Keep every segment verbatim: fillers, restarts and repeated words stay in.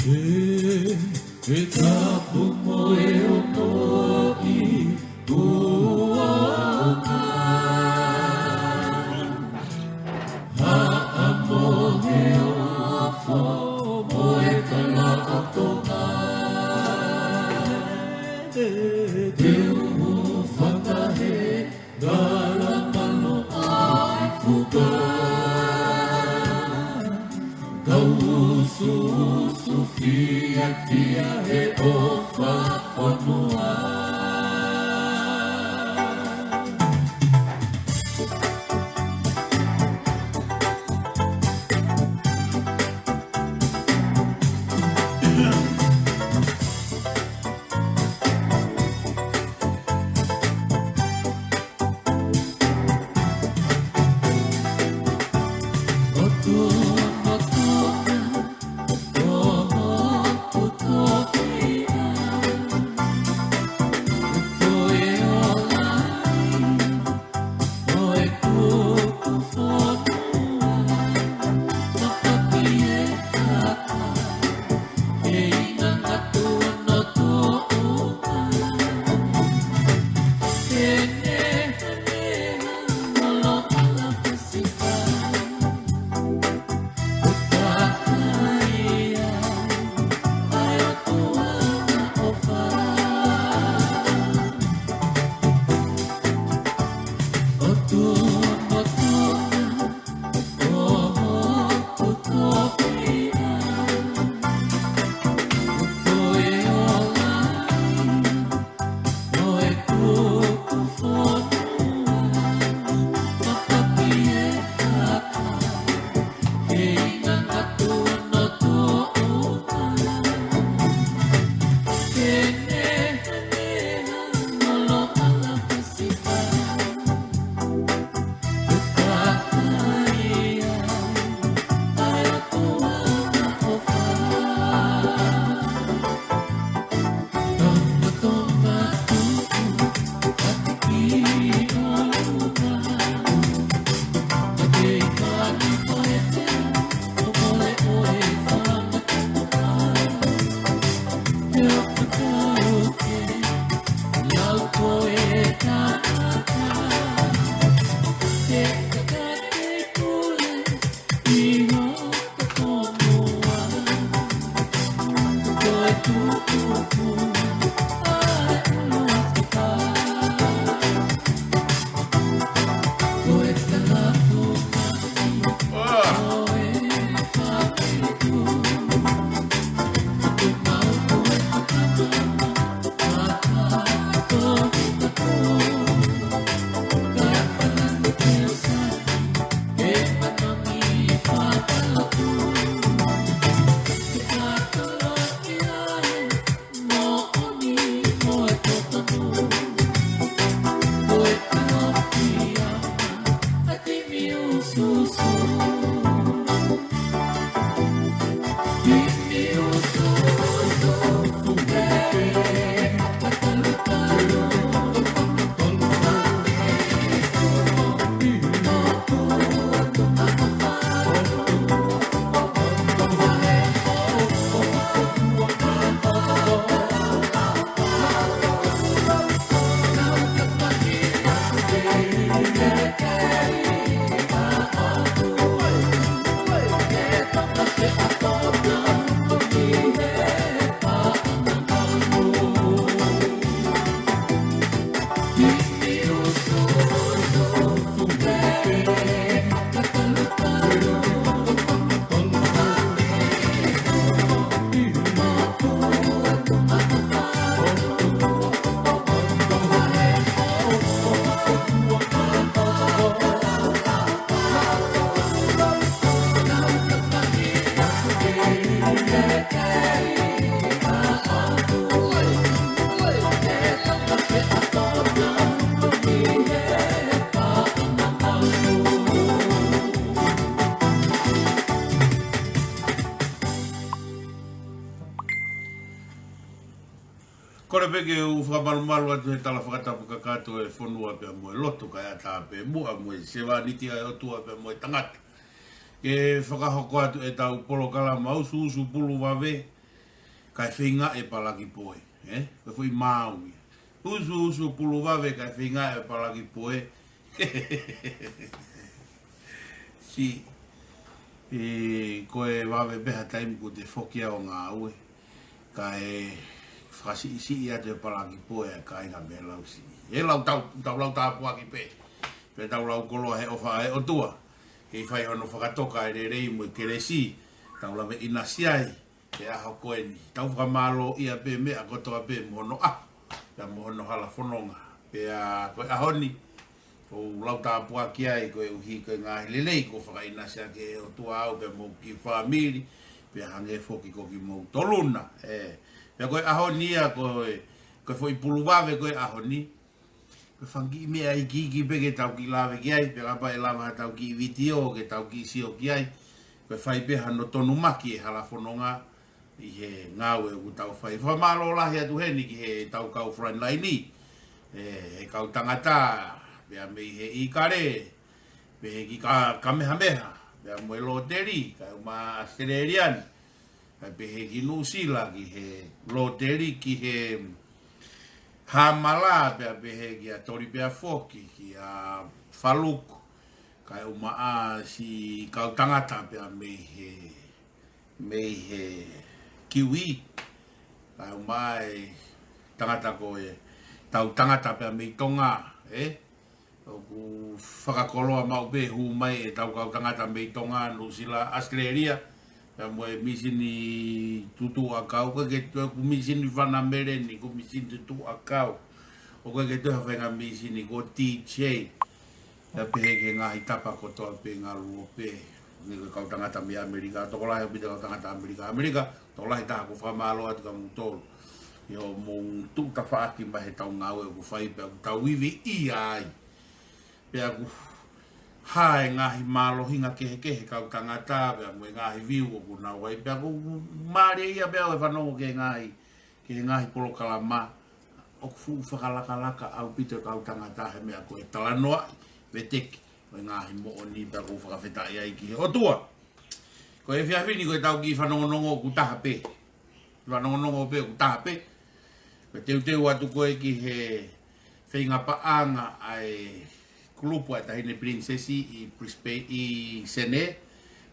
ʻE, ʻe tapu mo e ʻOtua ʻi tuʻa ʻo ka. Haʻamo he ofo mo e kalaʻotoʻa. Te u fakahē kala maloʻa ʻi fuka. Kau usuusu fiefia he ʻofa fonua. Kole pē ke u fakamalumalu atu he tala fakatapu kakato e fonua pea mo e lotu kae ʻatā pē muʻa mo e sevāniti ʻa e ʻOtua pea mo e tangata. Ke fakahoko atu ʻetau polokalama usuusu pulu vave, kae feinga e palaki poe, ē? Ko e foʻi maau ia. Usu, usu pulu vave kae feinga e palaki poe. Siʻi, ē, ko e vave pē ha taimi kuo te foki ʻo ngāue, kae fakasiʻisiʻi atu e palaki poe ʻa e kāinga mei he lausiʻi. He lau tau, tau lau tāpuaki pē, pea tau lau koloa he ʻofa ʻa e ʻOtua. Kei fai hono fakatoka e lelei mo e kelesi, tau lave ʻinasi ai he ʻaho ko eni. Tau fakamālōʻia pē meʻa kotoa pē mo hono ʻaho, pea mo hono hala fononga. Pea ko e ʻaho ni, ʻoku ou lau tāpuaki ai koeʻuhi ko e ngaahi lelei kuo fakaʻinasi ʻaki ʻe he ʻOtua au pea mo hoku kiʻi fāmili, pea hangē foki ko kimoutolu na, ē. Pea ko e ʻaho ni ia ko e, ko e foʻi pulu vave ko e ʻaho ni, ko e fanga kiʻi meʻa ikiiki pē ke tau kiʻi lave ki ai, pea kapau ʻe lava haʻatau kiʻi vitiō ke tau kiʻi sio ki ai, ko e fai pē hano tonumaki e hala fononga ʻi he ngāue ʻoku tau fai. Fakamālō lahi atu heni ki heʻetau kau frontline, ē, he kau tangata, pea mei he ʻIkale, pehē ki Ka-, Kamehameha, pea mo e Loteli, kae ʻumaʻā ʻAositelēlia ni, kae pehē ki Nuʻusila, ki he Loteli, ki he Hāmala, pea pehē kia Toli pea foki, kia Faluku, kae ʻumaʻā siʻi kau tangata pea mei he, mei he Kiwi, kae ʻumaʻā e tangata ko e, tau tangata pea mei Tonga, ē? ʻOku fakakoloa maʻu pē hū mai ʻetau kau tangata mei Tonga, Nuʻusila, ʻAositelēlia, pea mo e misini tutuʻakau, ko e ke toe ʻoku misini fana meleni, ko e misini tutuʻakau. ʻOku ʻikai ke toe ha faʻahinga misini ko e T J. Pea pehē ki he ngaahi tapa kotoa pē ngaluope. Ni ko e kau tangata mei ʻAmelika, tokolahi ʻaupito kau tangata ʻAmelika, ʻAmelika, tokolahi taha ʻoku fakamālō atu kia moutolu ʻi hoʻomou tuʻu tafaʻaki mai heʻetau ngāue ʻoku fai pea ʻoku tau ivi ia ai. Pea ʻoku hā e ngaahi mālohinga kehekehe kau tangata, pea mo e ngaahi viu ʻoku nau ai, pea ʻoku mālie ia pea ʻoku fanongo ki he ngaahi, ki he ngaahi polokalama, ʻoku fuʻu fakalakalaka ʻaupito e kau tangata he meʻa ko e talanoa, veteki, mo e ngaahi moʻoni pea ʻoku fakafetaʻi ai ki he ʻOtua. Ko e efiafi ni ko ʻetau kiʻi fanongonongo ʻoku taha pē. Fanongonongo pē ʻoku taha pē. Ko e teuteu atu ko ē ki he feinga paʻanga ʻa e kulupu ʻa e Taʻahine Pilinisesi ʻi Brisbane, ʻi Senē.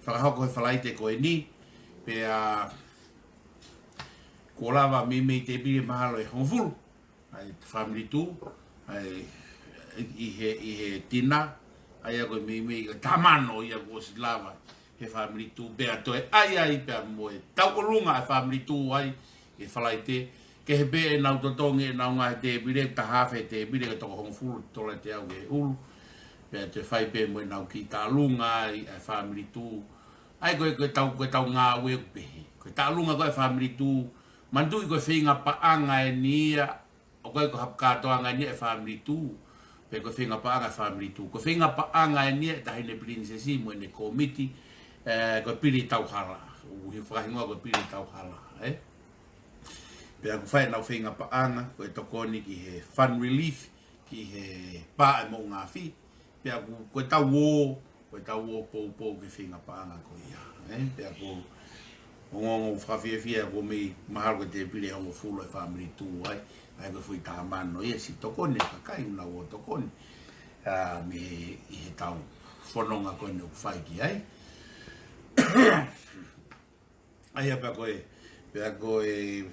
Fakahoko he Falaite ko eni. Pea kuo lava meimei tēpile mahalo ʻe hongofulu ʻa e fāmili tū, ʻa e, ʻi he, ʻi he tina, ʻa ia ko e meimei ko e taha mano ia kuo ʻosi lava he fāmili tū pea toe ʻai ai pea mo e tauʻolunga ʻa e fāmili tū ai he Falaite, kehe pē ʻenau totongi ʻenau ngaahi tēpile, taha afe tēpile ko e toko hongofulu tola te au ke ulu, pea toe fai pē mo ʻenau kiʻi taʻalunga ai ʻa e fāmili tū. ʻA ia ko e, ko ʻetau, ko ʻetau ngāue ʻoku pehē. Ko e taʻalunga ko ē ʻa e fāmili tū, manatuʻi ko e feinga paʻanga eni ia, ʻoku ʻikai ko ha kātoanga eni ia ʻa e fāmili tū, pe ko e feinga paʻanga ʻa e fāmili tū. Ko e feinga paʻanga eni ia ʻa e Taʻahine Pilinisesi mo ʻene kōmiti, ē, ko e Pili Tauhala. ʻOku fakahingoa ko e Pili Tauhala, ē? Pea ʻoku fai ʻenau feinga paʻanga, ko e tokoni ki he fund relief, ki he pā ʻa e moʻunga afi, pea ʻoku, ko ʻetau ō, ko ʻetau ō poupou ki he feinga paʻanga ko ia, ē? Pea ʻoku ou ongoongo fakafiefia ʻoku mei mahalo ko e tēpile ʻe hongofulu ʻa e fāmili tū ai, ʻa ia ko e foʻi taha mano ia siʻi tokoni ʻa e kakai ʻoku nau ō tokoni, ā, mei he, ʻi heʻetau fononga ko eni ʻoku fai ki ai. ʻA ia pea ko e, pea ko e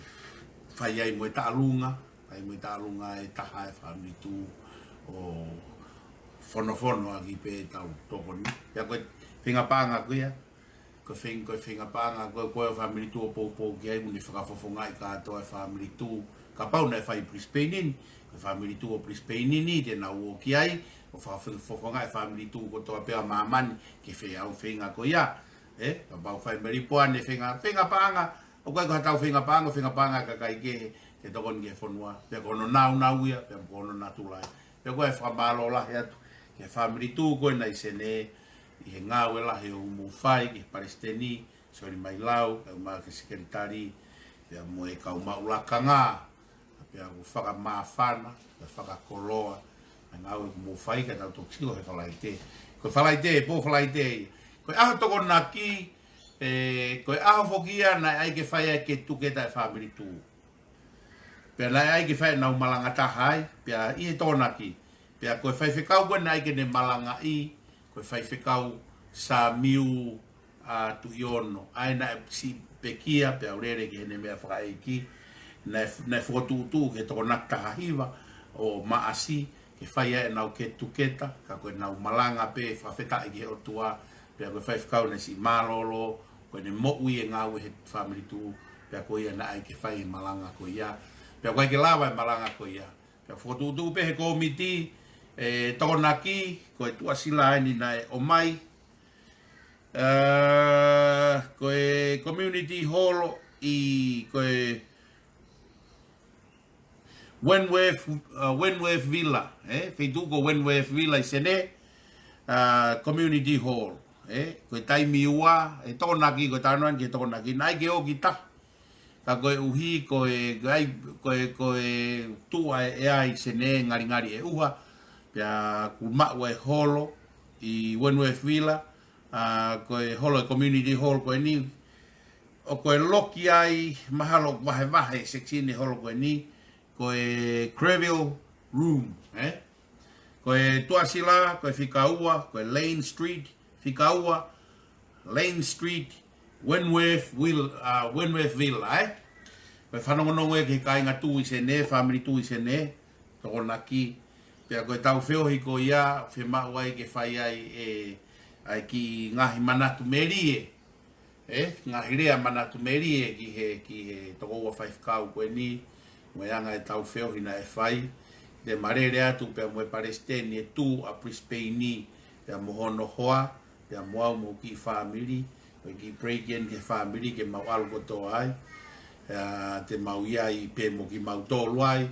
fai ai mo e taʻalunga, fai mo e taʻalunga ʻe taha ʻa e fāmili tū ʻo fonofono ʻaki pē ʻetau tokoni. Pea ko e feinga paʻanga ko ia, ko e feinga, ko e feinga paʻanga ko ē, ko e fāmili tū ʻo poupou ki ai, ʻoku ne fakafofongaʻi kātoa e fāmili tū. Kapau naʻe fai Brisbane ni, ko e fāmili tū ʻo Brisbane ni, te nau ō ki ai, ʻo fakafofongaʻi e fāmili tū kotoa pē ʻa māmani, ki he feʻauhi feinga ko ia. Ē, kapau fai Melipoane feinga, feinga paʻanga, ʻoku ʻikai ko haʻatau feinga paʻanga, feinga paʻanga ʻa e kakai kehe, ke tokoni ki he fonua, pea ko hono nāunau ia, pea ko hono natula ia. Pea ko e fakamālō lahi atu ki he fāmili tū ko ena ʻi Senē, ʻi he ngāue lahi ʻoku mou fai, ki he palesiteni, Soli Mailau, kae ʻumaʻā ki he sekelitali, pea mo e kau maʻu lakanga, pea ʻoku fakamāfana, pea fakakoloa ʻa e ngāue ʻoku mou fai kae tau toki sio he Falaite. Ko e Falaite, pō Falaite, ko e ʻaho Tokonaki, ē, ē, ko e ʻaho foki ia naʻe ʻai ke fai ai e get together e family tuʻu. Pea naʻe ʻai ke fai ʻenau malanga taha ai, pea ʻi he Tokonaki. Pea ko e faifekau ko ē naʻe ʻai ke ne malangaʻi, ko e faifekau Samiu ʻa Tuʻiono. ʻA ia naʻe siʻi pekia, pea u lele ki heʻene meʻa fakaʻeiki. Naʻe, naʻe fokotuʻutuʻu ki he Tokonaki taha hiva ʻo Maʻasi, ke fai ai ʻenau get together, ka ko ʻenau malanga pē, fakafetaʻi ki he ʻOtua, pea ko e faifekau naʻe siʻi mālōlō, ko ʻene moʻui e ngāue he family tuʻu, pea ko ia naʻe ʻai ke fai e malanga ko ia. Pea ko e ʻai ke lava e malanga ko ia. Pea fokotuʻutuʻu pē he kōmiti, e Tokonaki, ko e Tuʻasila eni naʻe ʻomai, ē, ko e community hall ʻi, ko e Wentworth, ē, Wentworth Villa, ē, feituʻu ko Wentworth Villa ʻi Senē, ē, community hall, ē, ko e taimi ua, e Tokonaki, ko e talanoa eni ki he Tokonaki, naʻe ʻai ke ō ki tahi. Ka koeʻuhi ko e, ko e, ko e, ko e tuʻu ʻa e ʻea ʻi Senē ngalingali e ʻuha, pea kuo maʻu e holo ʻi Wentworth Villa, ā, ko e holo e community hall ko eni, ʻoku loki ai mahalo vahevahe section e holo ko eni, ko e Greville Room, ē? Ko e Tuʻasila, ko e fika ua, ko e Lane Street, fika ua, Lane Street, Wentworth Villa, ā, Wentworth Villa, ē? Ko e fanongonongo ē ki he kāinga tuʻu ʻi Senē, family tuʻu ʻi Senē, Tokonaki. Pea ko e tau feohi ko ia, fiemaʻu ai ke fai ai e, ʻai ke ngaahi manatu melie, ē, ngaahi lea manatu melie ki he, ki he tokoua faifekau ko eni, mo e anga e tau feohi naʻe fai, te ma lele atu pea mo e palesiteni e tuʻu ʻa Brisbane, pea mo hono hoa, pea mo au mo e kiʻi fāmili, ko e kiʻi break in ki he fāmili ke mau ʻalu kotoa ai, ē, te mau ʻi ai pē mo kimautolu ai,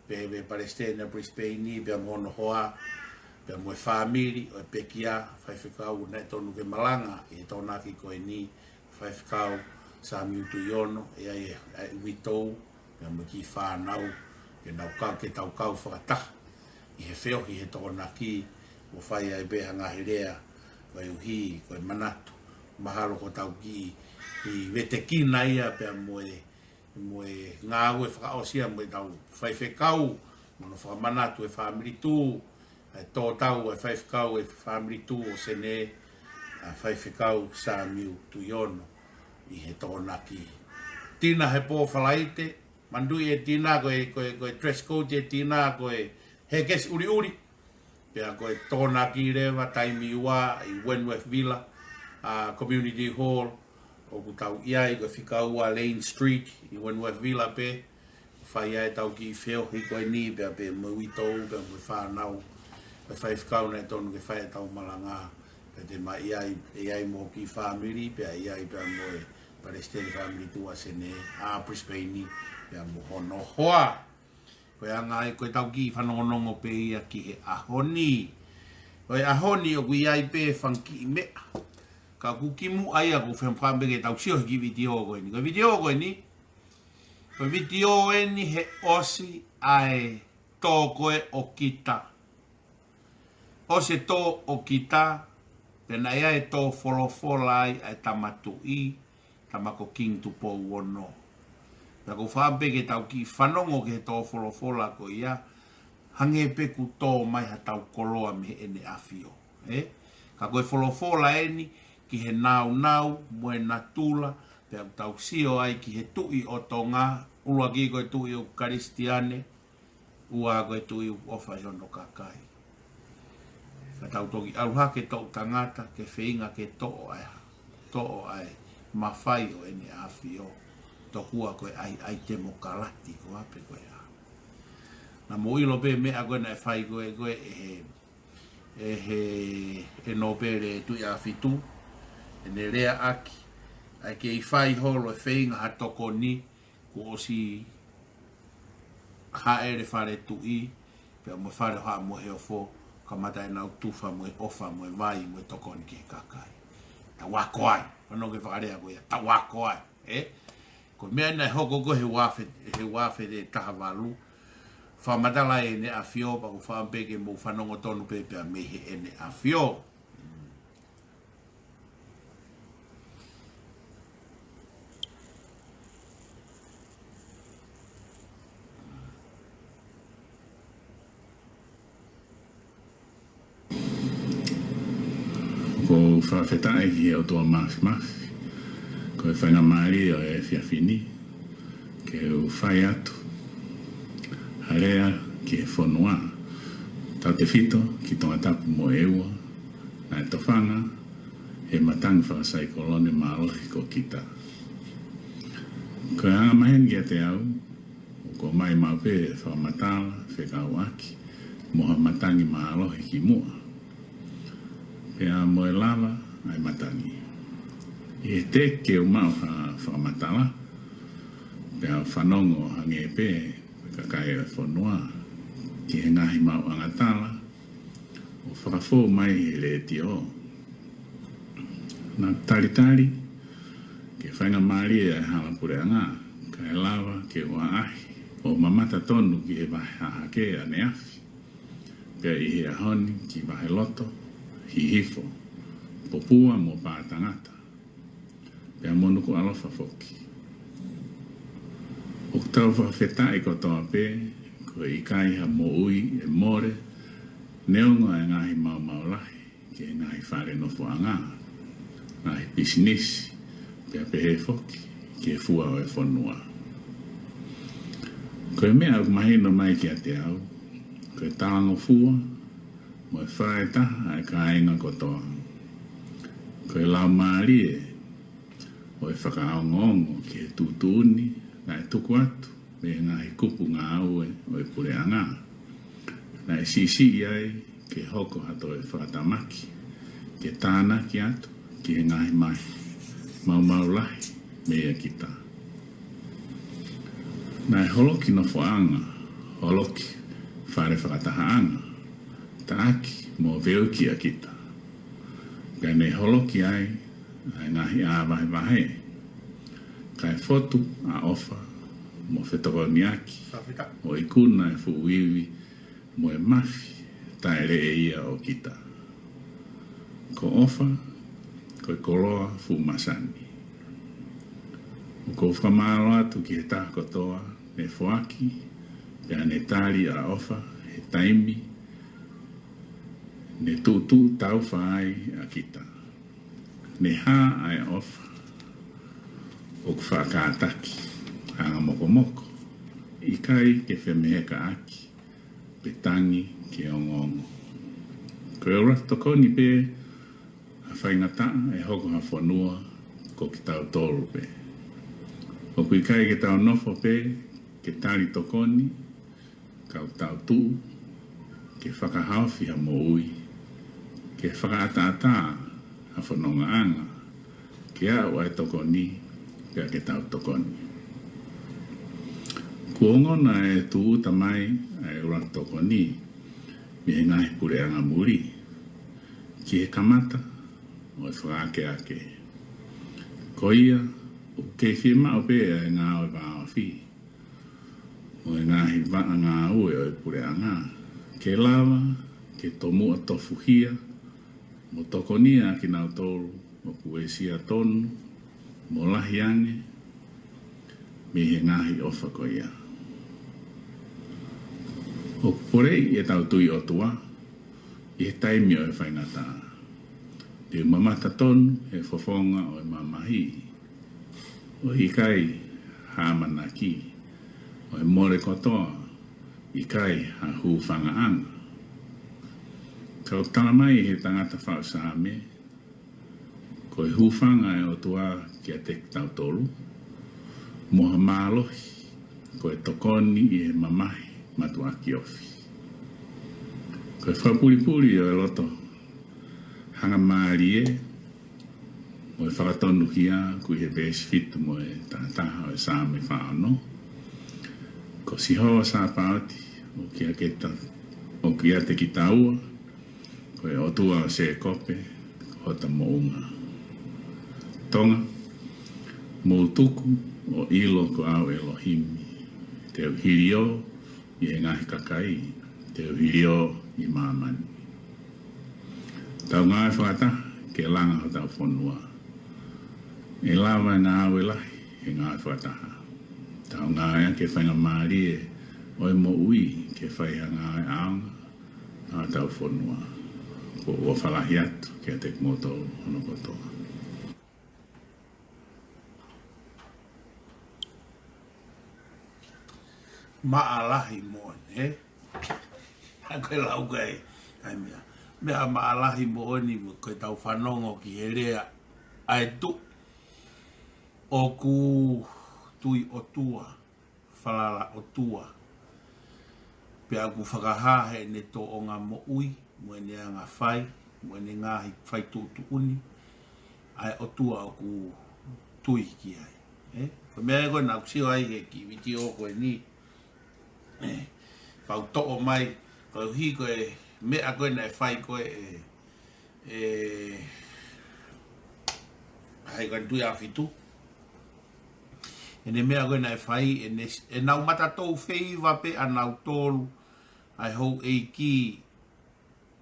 pea mo e palesiteni ʻa Brisbane, pea mo hono hoa, pea mo e fāmili ʻo e pekia, faifekau naʻe tonu ke malanga ʻi he Tokonaki ko eni, faifekau Samiu Tuʻiono, ʻi ai e, e uitou, pea mo e kiʻi fānau, ke nau kau, ke tau kau fakataha ʻi he feohi he Tokonaki, ʻo fai ai pē ha ngaahi lea, koeʻuhi, ko e manatu, mahalo ko ʻetau kiʻi, kiʻi vetekina ia pea mo e, mo e ngāue fakaʻosi ia mo ʻetau faifekau, mo hono fakamanatu e fāmili tuʻu, ʻa e tō tau e faifekau e fāmili tuʻu ʻo Senē, ʻa faifekau Samiu Tuʻiono ʻi he Tokonaki. Tina he pō Falaite, manatuʻi e tina ko e, ko e, ko e dress code e tina ko e hekesi ʻuliʻuli. Pea ko e Tokonaki leva taimi ua ʻi Wentworth Villa, ā, Community Hall, ʻoku tau ʻi ai ko e fika ua Lane Street ʻi Wentworth Villa pē, fai ai ʻetau kiʻi feohi ko eni pea pea mo e uitou, pea mo e fānau, ko e faifekau naʻe tonu ke fai ʻetau malanga, pea te ma ʻi ai, ʻi ai mo e kiʻi fāmili, pea ʻi ai pea mo e palesiteni fāmili tuʻu ʻa Senē, ʻa Brisbane, pea mo hono hoa. Ko e anga ia ko ʻetau kiʻi fanongonongo pē ia ki he ʻaho ni. Ko e ʻaho ni ʻoku ʻi ai pē fanga kiʻi meʻa. Ka ʻoku kimuʻa ia ʻoku ou fie fakapapauʻi ke tau sio he kiʻi vitiō ko eni. Ko e vitiō ko eni, ko e vitiō eni he ʻosi ʻa e tō ko ē ʻo kita. ʻOsi e tō ʻo kita, pea naʻe ʻi ai e tō folofola ai ʻa e tama tuʻi, tama ko Kingi Tupou Ono. Pea ʻoku ou fakaʻamu pē ke tau kiʻi fanongo ki he tō folofola ko ia, hangē pē kuo tō mai ha tau koloa mei heʻene ʻafio, ē? Ka ko e folofola eni ki he nāunau mo e natula, pea ʻoku tau sio ai ki he tuʻi ʻo Tonga, ʻuluaki ko e tuʻi ʻoku Kalisitiane, ua ko e tuʻi ʻoku ʻofa ʻi hono kakai. Ka tau toki ʻalu hake toʻu tangata ke feinga ke toʻo ʻa e, toʻo ʻa e mafai ʻo ʻene ʻafio. Tokua ko e ʻai, ʻai temokalati ko ā pe ko e hā. Naʻa mou ʻilo pē meʻa ko ē naʻe fai ko ē, ko ē ʻe he, ʻe he, ʻe Nōpele Tuʻiʻāfitu, ʻene leaʻaki ʻa e kei fai holo e feinga ha tokoni, kuo ʻosi hāʻele fale tuʻi, pea mo e fale ʻo Haʻa Moheofo, kamata ʻenau tufa mo e ʻofa mo e vai mo e tokoni ki he kakai. Tau ako ai, fanongo ki he fakalea ko ia, tau ako ai, ē? Ko e meʻa naʻe hoko ko ē he ua afe, he ua afe taha valu, fakamatala ʻEne ʻAfio, pea ʻoku ou fakaʻamu pē ke mou fanongo tonu pē pea mei heʻene ʻafio. ʻOku fakafetaʻi ki he ʻOtua Māfimafi, ko e faingamālie ʻo e efiafi ni ke u fai atu ha lea ki he fonua, tautefito ki Tongatapu mo ʻEua, naʻe tofanga ʻe he matangi fakasaikolone mālohi ko Kita. Ko e anga maheni kiate au, ʻoku ʻomai maʻu pē fakamatala fekauʻaki mo ha matangi mālohi ki muʻa, pea mo e lava ʻa e matangi. ʻI he teʻeki ke u maʻu ha fakamatala, pea u fanongo hangē pē ko e kakai ʻo e fonua ki he ngaahi maʻuʻanga tala ʻoku fakafou mai he letiō. Naʻe talitali ke faingamālie ʻa e hala puleʻanga, kae lava ke u ʻaʻahi ʻo mamata tonu ki he vahe hahake ʻaneafi, pea ʻi he ʻaho ni ki Vaheloto, Hihifo, Popua mo Pātangata, pea mo Nukuʻalofa foki. ʻOku tau fakafetaʻi kotoa pē, ko e ʻikai ha moʻui ʻe mole, neongo ʻa e ngaahi maumau lahi ki he ngaahi fale nofoʻanga, ngaahi pisinisi, pea pehē foki ki he fua ʻo e fonua. Ko e meʻa ʻoku mahino mai kiate au, ko e talangofua mo e faʻa taha ʻa e kāinga kotoa. Ko e laumālie ʻo e fakaongoongo ki he tuʻutuʻuni naʻe tuku atu mei he ngaahi kupu ngāue ʻo e puleʻanga, naʻe siʻisiʻi ai ke hoko ha toe fakatamaki ke tānaki atu ki he ngaahi mahi maumau lahi meia Kita. Naʻe holoki nofoʻanga, holoki fale fakatahaʻanga, taʻaki mo veuki ʻa Kita. Pea ne holoki ai ʻa e ngaahi ʻā vahevahe, kae fotu ʻa ʻofa mo fetokoniʻaki, ʻo ikuna e fuʻu ivi mo e mafi taʻeleʻeia ʻo Kita. Ko ʻofa ko e koloa fuʻu masani. ʻOku ou fakamālō atu ki he taha kotoa ne foaki pea ne tali ʻa ʻofa he taimi ne tuʻutuʻu taufa ai ʻa Kita. Ne hā ʻa e ʻofa ʻoku faʻa kātaki, anga mokomoko, ʻikai ke femehekaʻaki pe tangi ke ongoongo. Ko e ʻuluaki tokoni pē ha faingataʻa ʻe hoko ha fonua ko kitautolu pē. ʻOku ʻikai ke tau nofo pē ke tali tokoni, ka ʻoku tau tuʻu ke fakahaofi ha moʻui, ke fakaʻataʻatā ha fonongaʻanga, ke aʻu ʻa e tokoni pea ke tau tokoni. Kuo ongona e tūʻuta mai ʻa e ʻuluaki tokoni mei he ngaahi puleʻanga muli ki he kamata ʻo e fakaakeake. Ko ia, ʻoku kei fiemaʻu pē ʻa e ngāue vāofi mo e ngaahi vaʻa ngāue ʻo e puleʻanga ke lava ke tomuʻa tofuhia mo tokonia ʻa kinautolu ʻoku uesia tonu mo lahi ange mei he ngaahi ʻofa ko ia. ʻOku poleʻi ʻetau tui ʻOtua ʻi he taimi ʻo e faingataʻa. Te u mamata tonu he fofonga ʻo e mamahi, ʻo ʻikai ha ʻamanaki, ʻo e mole kotoa, ʻikai ha hūfangaʻanga. Ka ʻoku tala mai he tangata faʻu Saame, ko e hūfanga ʻa e ʻOtua kiate kitautolu, mo ha mālohi, ko e tokoni ʻi he mamahi matuʻaki ofi. Ko e fakapulipuli ʻo e loto hangamālie mo e fakatonuhia ʻoku ʻi he veesi fitu mo e tahataha ʻo e Saame fā ono. Ko Sihova Sāpaoti ʻoku ʻiate kita-, ʻoku ʻiate kitaua, ko e ʻOtua ʻo Sēkope ko hota moʻunga. Tonga, mou tuku ʻo ʻilo ko au ʻElohimi, te u hiliō ʻi he ngaahi kakai, te u hiliō ʻi māmani. Tau ngāue fakataha ke langa hotau fonua. ʻE lava e ngāue lahi he ngāue fakataha. Tau ngāueʻaki e faingamālie ʻo e moʻui ke fai ha ngāue ʻaonga ʻa hotau fonua. ʻOku ou fakalahi atu kiate kimoutolu hono kotoa. Maʻalahi moʻoni, ē? ʻA ko e lau kai, ʻai meʻa. Meʻa maʻalahi moʻoni mo ko e tau fanongo ki he lea ʻa e tuʻi. ʻOku tui ʻOtua, falala ʻOtua. Pea ʻoku fakahā heʻene tōʻonga moʻui, mo ʻene anga fai, mo ʻene ngaahi fai tuʻutuʻuni, ʻa e ʻOtua ʻoku tui ki ai. Ē? Ko e meʻa ko ē naʻá ku sio ai he kiʻi vitiō ko eni. Ē, pau toʻo mai, koeʻuhi ko e meʻa ko ē naʻe fai ko ē ʻe, ʻe, ʻa e kau Tuʻi ʻAhofitu. ʻEne meʻa ko ē naʻe fai, ʻene, ʻenau matatou feiva pē ʻanautolu, ʻa e houʻeiki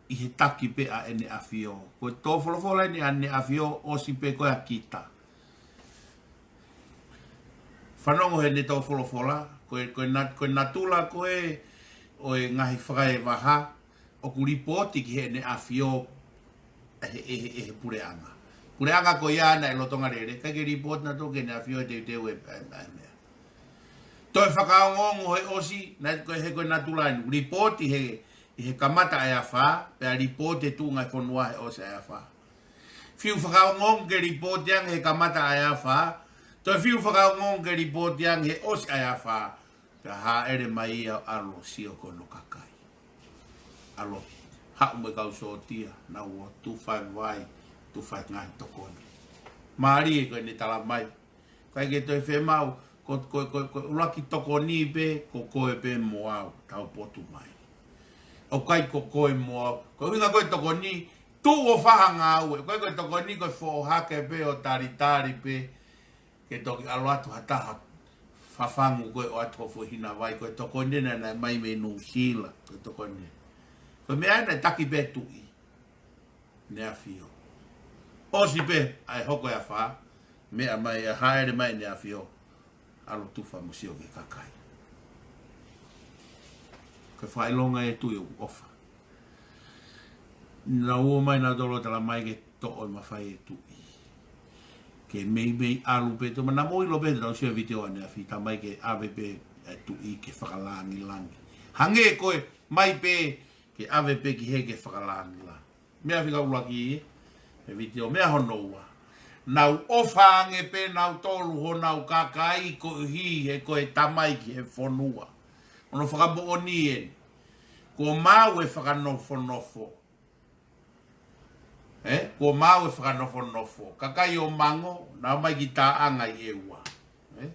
ʻi he taki pē ʻa ʻEne ʻAfio. Ko e tō folofola ʻeni ʻa ʻEne ʻAfio, ʻosi pē ko ē ʻa kita. Fanongo heʻene tō folofola, ko e, ko e nat-, ko e natula ko ē ʻo e ngaahi fakaevaha, ʻoku lipooti ki heʻene ʻAfio ʻe he, ʻe he, ʻe he puleʻanga. Puleʻanga ko ia naʻe lolotonga lele, ʻikai ke lipooti nautolu ki heʻene ʻAfio ʻe teuteu e, e, e meʻa. Toe fakaongoongo he ʻosi, naʻe ko e he ko e natula ʻeni, lipooti he, ʻi he kamata ʻa e afā, pea lipooti e tuʻunga e fonua he ʻosi ʻa e afā. Fiu fakaongoongo ke lipooti ange he kamata ʻa e afā, toe fiu fakaongoongo ke lipooti ange he ʻosi ʻa e afā, pea hāʻele mai ia ʻo ʻalu ʻo sio ki hono kakai. ʻAlu ʻo haʻu mo e kau sōtia, nau ō ʻo tufa e vai, tufa e ngaahi tokoni. Mālie ko ʻene tala mai. ʻIkai ke toe fiemaʻu, ko, ko, ko, ko e ʻuluaki tokoni pē, ko koe pē mo au, tau potu mai. ʻOku ʻikai ko koe mo au, ko e ʻuhinga ko e tokoni, tuʻu ʻo fai ha ngāue, ʻoku ʻikai ko e tokoni ko e foʻohake pē ʻo talitali pē, ke toki ʻalu atu ha taha fafangu ko ē ʻo ʻoatu ho foʻi hina vai, ko e tokoni naʻe, naʻe ʻomai mei Nuʻusila, ko e tokoni. Ko e meʻa naʻe taki pē tuʻi ʻEne ʻAfio. ʻOsi pē ʻa e hoko e afā, meʻa mai ʻa e hāʻele mai ʻEne ʻAfio, ʻalu ʻo tufa mo sio ki he kakai. Ko e fakaʻilonga e tuʻi ʻoku ʻofa. Naʻa nau ō mai nautolu ʻo tala mai ke toʻo e mafai e tuʻi. Ke meimei ʻalu pē, tō mana mo ʻilo pē, tau sio vitiō ʻaneafi, tā mai ke ʻave pē e tuʻi ke fakalāngilangi. Hangē ko e mai pē ke ʻave pē ki hē ke fakalāngilangi. Meʻa fika ʻuluaki, e vitiō, meʻa hono ua. Nau ʻofa ange pē nautolu honau kakai koeʻuhi he ko e tamai ki he fonua. Hono fakamoʻoni eni. Kuo maau e fakanofonofo. Ē? Kuo maau e fakanofonofo. Kakai ʻo Mango, nau ō mai ki Taʻanga ʻi ʻEua. Ē?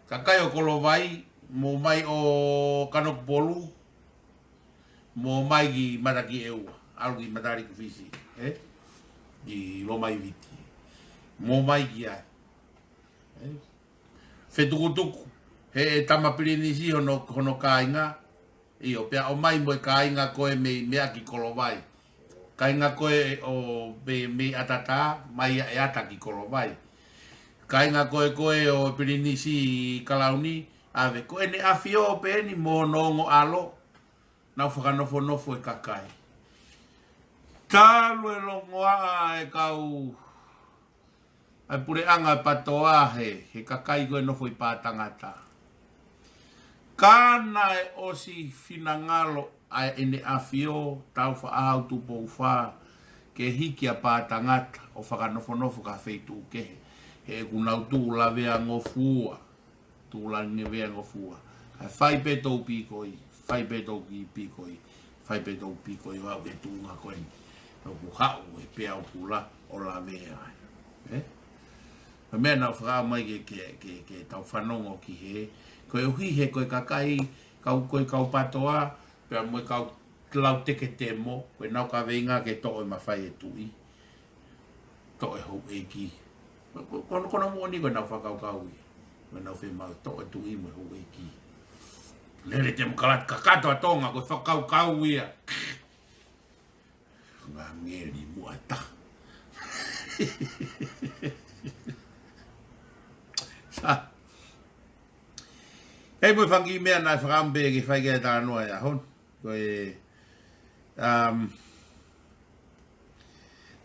Kakai ʻo Kolovai, mou ō mai ʻo Kanokupolu, mou ō mai ki Matakiʻeua, ʻalu ki Matalikufisi, ē? Ki Lomaiviti. Mou ō mai ki ai. Ē? Fetukutuku, he ʻe tama Pilinisi hono, hono kāinga, ʻio, pea ō mai mo e kāinga ko ē mei meʻa ki Kolovai. Kāinga ko ē ʻo mei, mei ʻAtatā, mai ia ʻe ʻata ki Kolovai. Kāinga ko ē ko ē ʻo Pilinisi ʻi Kalauni, ʻave ko ʻEne ʻAfio pē eni mo hono ongo ʻalo, nau fakanofonofo e kakai. Talu e longoaʻa e kau ʻa e puleʻanga PATOA he, he kakai ko ē nofo ʻi Pātangata. Ka naʻe ʻosi finangalo ʻa ʻEne ʻAfio, Tāufaʻāhau Tupou Fā, ke hiki ʻa Pātangata ʻo fakanofonofo ki ha feituʻu kehe, he ʻoku nau tuʻu laveangofua. Tuʻu laveangofua. Kae fai pē tou pīkoi, fai pē tou kiʻi pīkoi, fai pē tou pīkoi ʻo aʻu ki he tuʻunga ko eni. Naʻa ku haʻu ʻe Peau Pula ʻo lavea ai. Ē? Ko e meʻa naʻa ku fakaʻamu ai ke, ke, ke, ke tau fanongo ki hē. Koeʻuhi he ko e kakai, kau, ko e kau PATOA, pea mo e kau lau teke temo, ko ʻenau kaveinga ke toʻo e mafai e tuʻi. Toʻo e houʻeiki. Ko, ko, ko, ko hono moʻoni ko ʻenau fakakaukau ia. Ko ʻenau fiemaʻu toʻo e tuʻi mo e houʻeiki. Lele temokalati kakato ʻa Tonga ko e fakakaukau ia. Ngangeli muʻa taha. Sa. ʻE mo e fanga kiʻi meʻa naʻe fakaʻamu pē ke fai ki ai e talanoa he ʻaho ni. Ko e, um,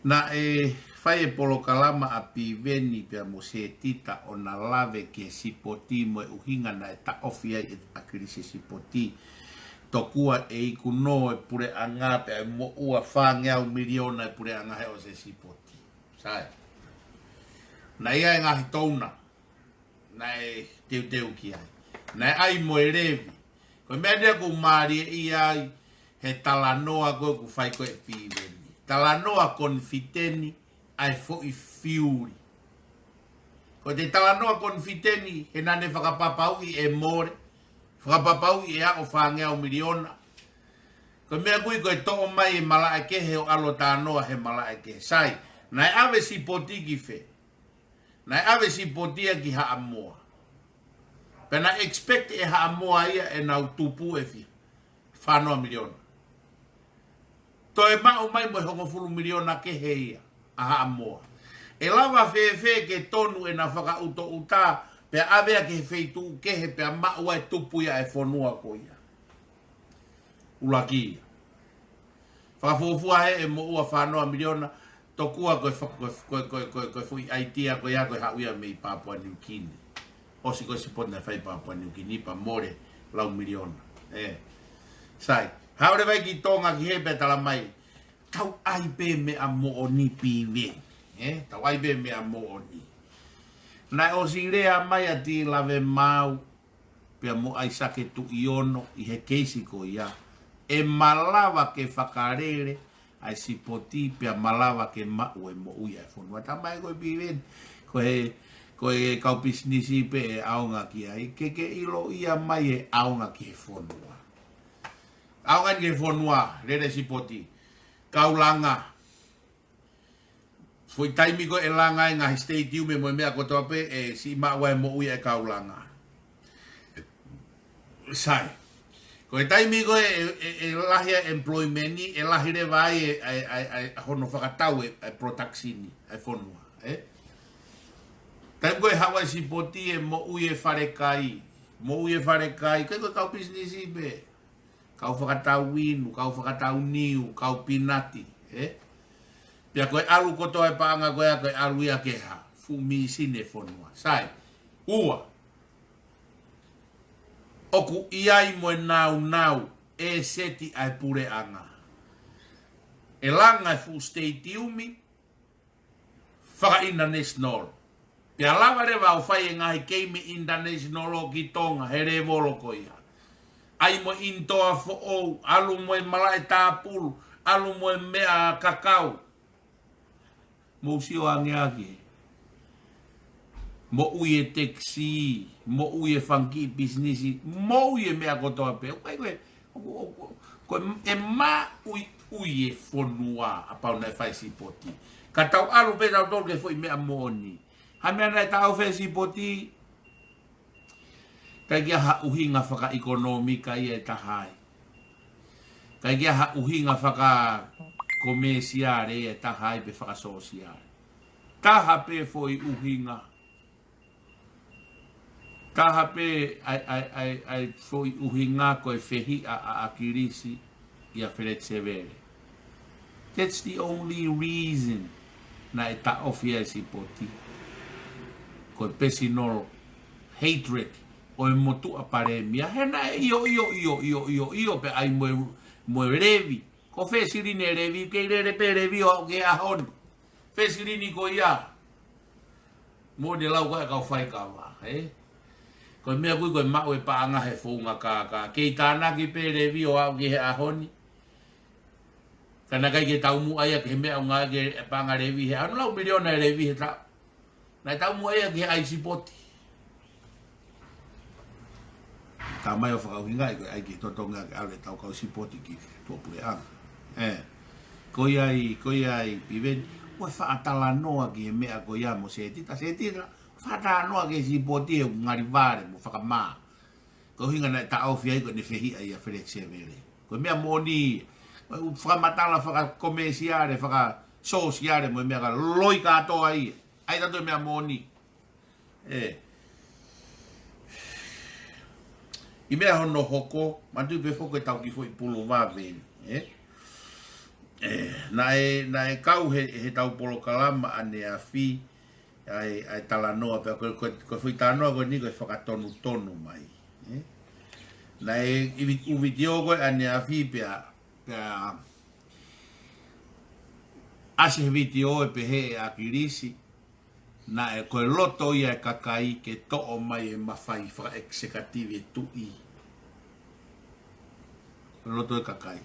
Naʻe fai e polokalama ʻa Piveni pea mo Setita ʻo na lave ki he sipoti mo e ʻuhinga naʻe taʻofi ai ʻe ʻAkilisi e sipoti. Tokua ʻe iku nō e puleʻanga pea ʻe moʻua fāngeau miliona e puleʻanga he ʻosi e sipoti. Sai. Naʻe ʻi ai e ngaahi touna naʻe teuteu ki ai. Naʻe ʻai mo e levi. Ko e meʻa ia ʻoku mālie ai he talanoa ko ē ʻoku fai ko ē ʻe Piveni. Talanoa konifiteni ʻa e foʻi fiuli. Ko e talanoa konifiteni he naʻa ne fakapapauʻi ʻe mole, fakapapauʻi ʻe aʻu fāngeau miliona. Ko e meʻa ʻoku ui ko e toʻo mai e malaʻe kehe ʻo ʻalu ʻo talanoa he malaʻe kehe. Sai, naʻe ʻave sipoti ki fē? Naʻe ʻave sipoti ia ki Haʻamoa. Pea naʻe expect ʻe Haʻamoa ia ʻenau tupu ʻe fiha, fānoa miliona. Toe maʻu mai mo e hongofulu miliona kehe ia ʻa Haʻamoa. ʻE lava fēfē ke tonu ʻena fakaʻutoʻuta pea ʻave ia ki he feituʻu kehe pea maʻu ai e tupu ia e fonua ko ia? ʻUluaki ia. Fakafuofua he ʻe moʻua fānoa miliona, tokua ko e fa-, ko e, ko e, ko e, ko e, ko e foʻi ʻaitia ko ia ko e haʻu ia mei Papua New Guinea. ʻOsi ko e sipoti naʻe fai Papua New Guinea pea mole lau miliona. ʻE. Sai. Haʻu leva ia ki Tonga ki hē pea tala mai, tau ʻai pē meʻa moʻoni Piveni. ʻE? Tau ʻai pē meʻa moʻoni. Naʻe ʻosi lea mai ʻa Tīlave Maau pea mo ʻAisake Tuʻiono ʻi he keisi ko ia, ʻe malava ke fakalele ʻa e sipoti pea malava ke maʻu e moʻui ʻa e fonua. Tala mai ko ē Piveni, ko e, ko e kau pisinisi pē ʻe ʻaonga ki ai, ke ke ʻiloʻi mai e ʻaonga ki he fonua. ʻAonga ki he fonua, lele sipoti. Kau langa. Foʻi taimi ko ē ʻe langa ai e ngaahi stadium mo e meʻa kotoa pē, ʻe siʻi maʻu ai e moʻui ʻa e kau langa. Sai. Ko e taimi ko ē ʻe, ʻe, ʻe lahi ai e employment, ʻe lahi leva ai e, e, e, e, hono fakatau e, e production ʻa e fonua, ʻe? Taimi ko ē ʻe haʻu ai e sipoti ʻe moʻui e falekai, moʻui e falekai, ʻikai ko e kau pisinisi pē. Kau fakatau inu, kau fakatau niu, kau pinati, ʻe? Pea ko e ʻalu kotoa e paʻanga ko ia, ko e ʻalu ia ki he hā? Fuʻu mīsini e fonua. Sai. Ua. ʻOku ʻi ai mo e naunau ʻe seti ʻa e puleʻanga. ʻE langa e fuʻu stadium, faka-international. Pea lava leva ʻo fai e ngaahi keimi international ki Tonga, he lēvolo ko ia. ʻAi mo e indoor foʻou, ʻalu mo e malaʻe tāpulu, ʻalu mo e meʻa kakau. Mou sio ange ʻaki. Moʻui e taxi, moʻui e fanga kiʻi pisinisi, moʻui e meʻa kotoa pē. ʻOku ʻikai ko e ʻOku, ʻoku, ko e, ʻe maʻuiʻui e fonua ʻa pau naʻe fai sipoti. Ka tau ʻalu pē tautolu ki he foʻi meʻa moʻoni. Ha meʻa naʻe taʻofi e sipoti, ʻikai ke ʻi ai ha ʻuhinga fakaʻekonōmika ia ʻe taha ai. ʻIkai ke ʻi ai ha ʻuhinga fakakomēsiale ia ʻe taha ai pe fakasōsiale. Taha pē foʻi ʻuhinga. Taha pē ʻa e, ʻa e, ʻa e, ʻa e foʻi ʻuhinga ko e fehiʻa ʻa ʻAkilisi ʻia Feleti Sevele. That's the only reason naʻe taʻofi ai e sipoti. Ko e personal hatred ʻo e motuʻa palēmia. He naʻe ʻio, ʻio, ʻio, ʻio, ʻio, ʻio, pea ʻai mo e, mo e levi. Ko fē silini e levi, kei lele pē levi ʻo aʻu ki he ʻaho ni. Fē silini ko ia. Mo ne lau ko ē kau faikava, ʻe? Ko e meʻa ʻoku ui ko e maʻu e paʻanga he founga kākā. Kei tānaki pē levi ʻo aʻu ki he ʻaho ni. Ka naʻe ʻikai ke taumuʻa ia ki he meʻa ʻoku ngāueʻaki e paʻanga levi he ʻaho ni, lau miliona e levi he taʻu. Naʻe taumuʻa ia ki he ʻai sipoti. Tala mai ʻo fakaʻuhingaʻi ko e ʻai ke totongi ʻaki e ʻalu e tau kau sipoti ki tuʻapuleʻanga. ʻE. Ko ia ai, ko ia ai, Piveni, ʻoua ʻe faʻa talanoa ki he meʻa ko ia mo Setita, Setita, faʻa talanoa ki he sipoti he ʻoku ngali vale mo fakamā. Ko e ʻuhinga naʻe taʻofi ai ko ʻene fehiʻa ʻia Feleti Sevele. Ko e meʻa moʻoni, ʻoku fakamatala fakakomēsiale, fakasōsiale mo e meʻa ka loi kātoa ia. ʻAi tautolu e meʻa moʻoni. ʻE. ʻI he meʻa hono hoko, manatuʻi pē foki e tau kiʻi foʻi pulu vave, ʻe? ʻE, Naʻe, naʻe kau he, he tau polokalama ʻaneafi, ʻa e, ʻa e talanoa, pea ko, ko, ko e foʻi talanoa ko eni ko e fakatonutonu mai. ʻE? Naʻe ʻi vi-, ʻū vitiō ko ē ʻaneafi pea, pea ʻasi he vitiō ʻe pehē ʻe ʻAkilisi, naʻe ko e loto ia e kakai ke toʻo mai e mafai fakaʻekisekativi e tuʻi. Ko e loto e kakai.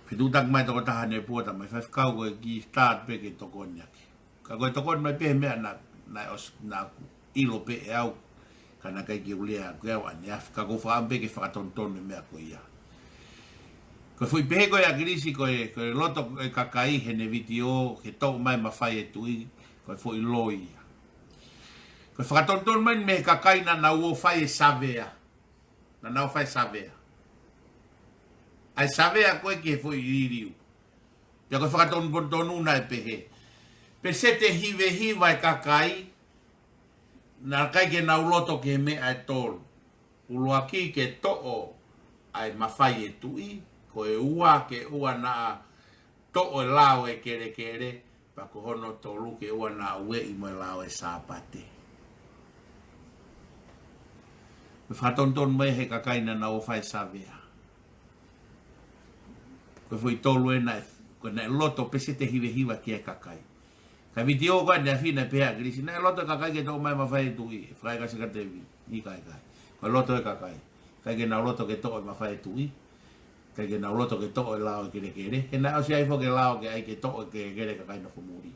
Fetuʻutaki mai tokotaha ne puata mai faifekau ko e kiʻi start pē ke tokoni ʻaki. Ka ko e tokoni mai pē he meʻa naʻa, naʻe ʻosi, naʻa ku ʻilo pē ʻe au, ka naʻe ʻikai ke u lea ʻaki ʻe au ʻaneafi, ka ko e fakaʻamu pē ke fakatonutonu e meʻa ko ia. Ko e foʻi pehē ko ē ʻa ʻAkilisi ko e, ko e loto e kakai heʻene vitiō, ke toʻo mai mafai e tuʻi, ko e foʻi loi ia. Ko e fakatonutonu mai mei he kakai naʻa nau ō fai e savea. Naʻa nau ō fai e savea. ʻA e savea ko ē ki he foʻi liliu. Pea ko e fakatonutonu naʻe pehē. Peseti ʻe hiva hiva e kakai, naʻe ʻikai ke nau loto ki he meʻa ʻe tolu. ʻUluaki ke toʻo ʻa e mafai e tuʻi, ko e ua ke ʻoua naʻa toʻo e lao e kelekele, pea ko hono tolu ke ʻoua naʻa ueʻi mo e lao e Sāpate. Ko e fakatonutonu mai he kakai naʻa nau ō fai e savea. Ko e foʻi tolu ē naʻe, ko e naʻe loto peseti ʻe hiva hiva ki he kakai. Ka e vitiō ko ē ʻaneafi naʻe pehē ʻe ʻAkilisi, naʻe loto e kakai ke toʻo mai mafai e tuʻi, fakaʻekisekativi, ʻikai, ʻikai. Ko e loto e kakai. ʻIkai ke nau loto ke toʻo e mafai e tuʻi. ʻIkai ke nau loto ke toʻo e lao e kelekele. He naʻe ʻosi ʻi ai foki e lao ke ʻai ke toʻo e kelekele kakai nofo muli.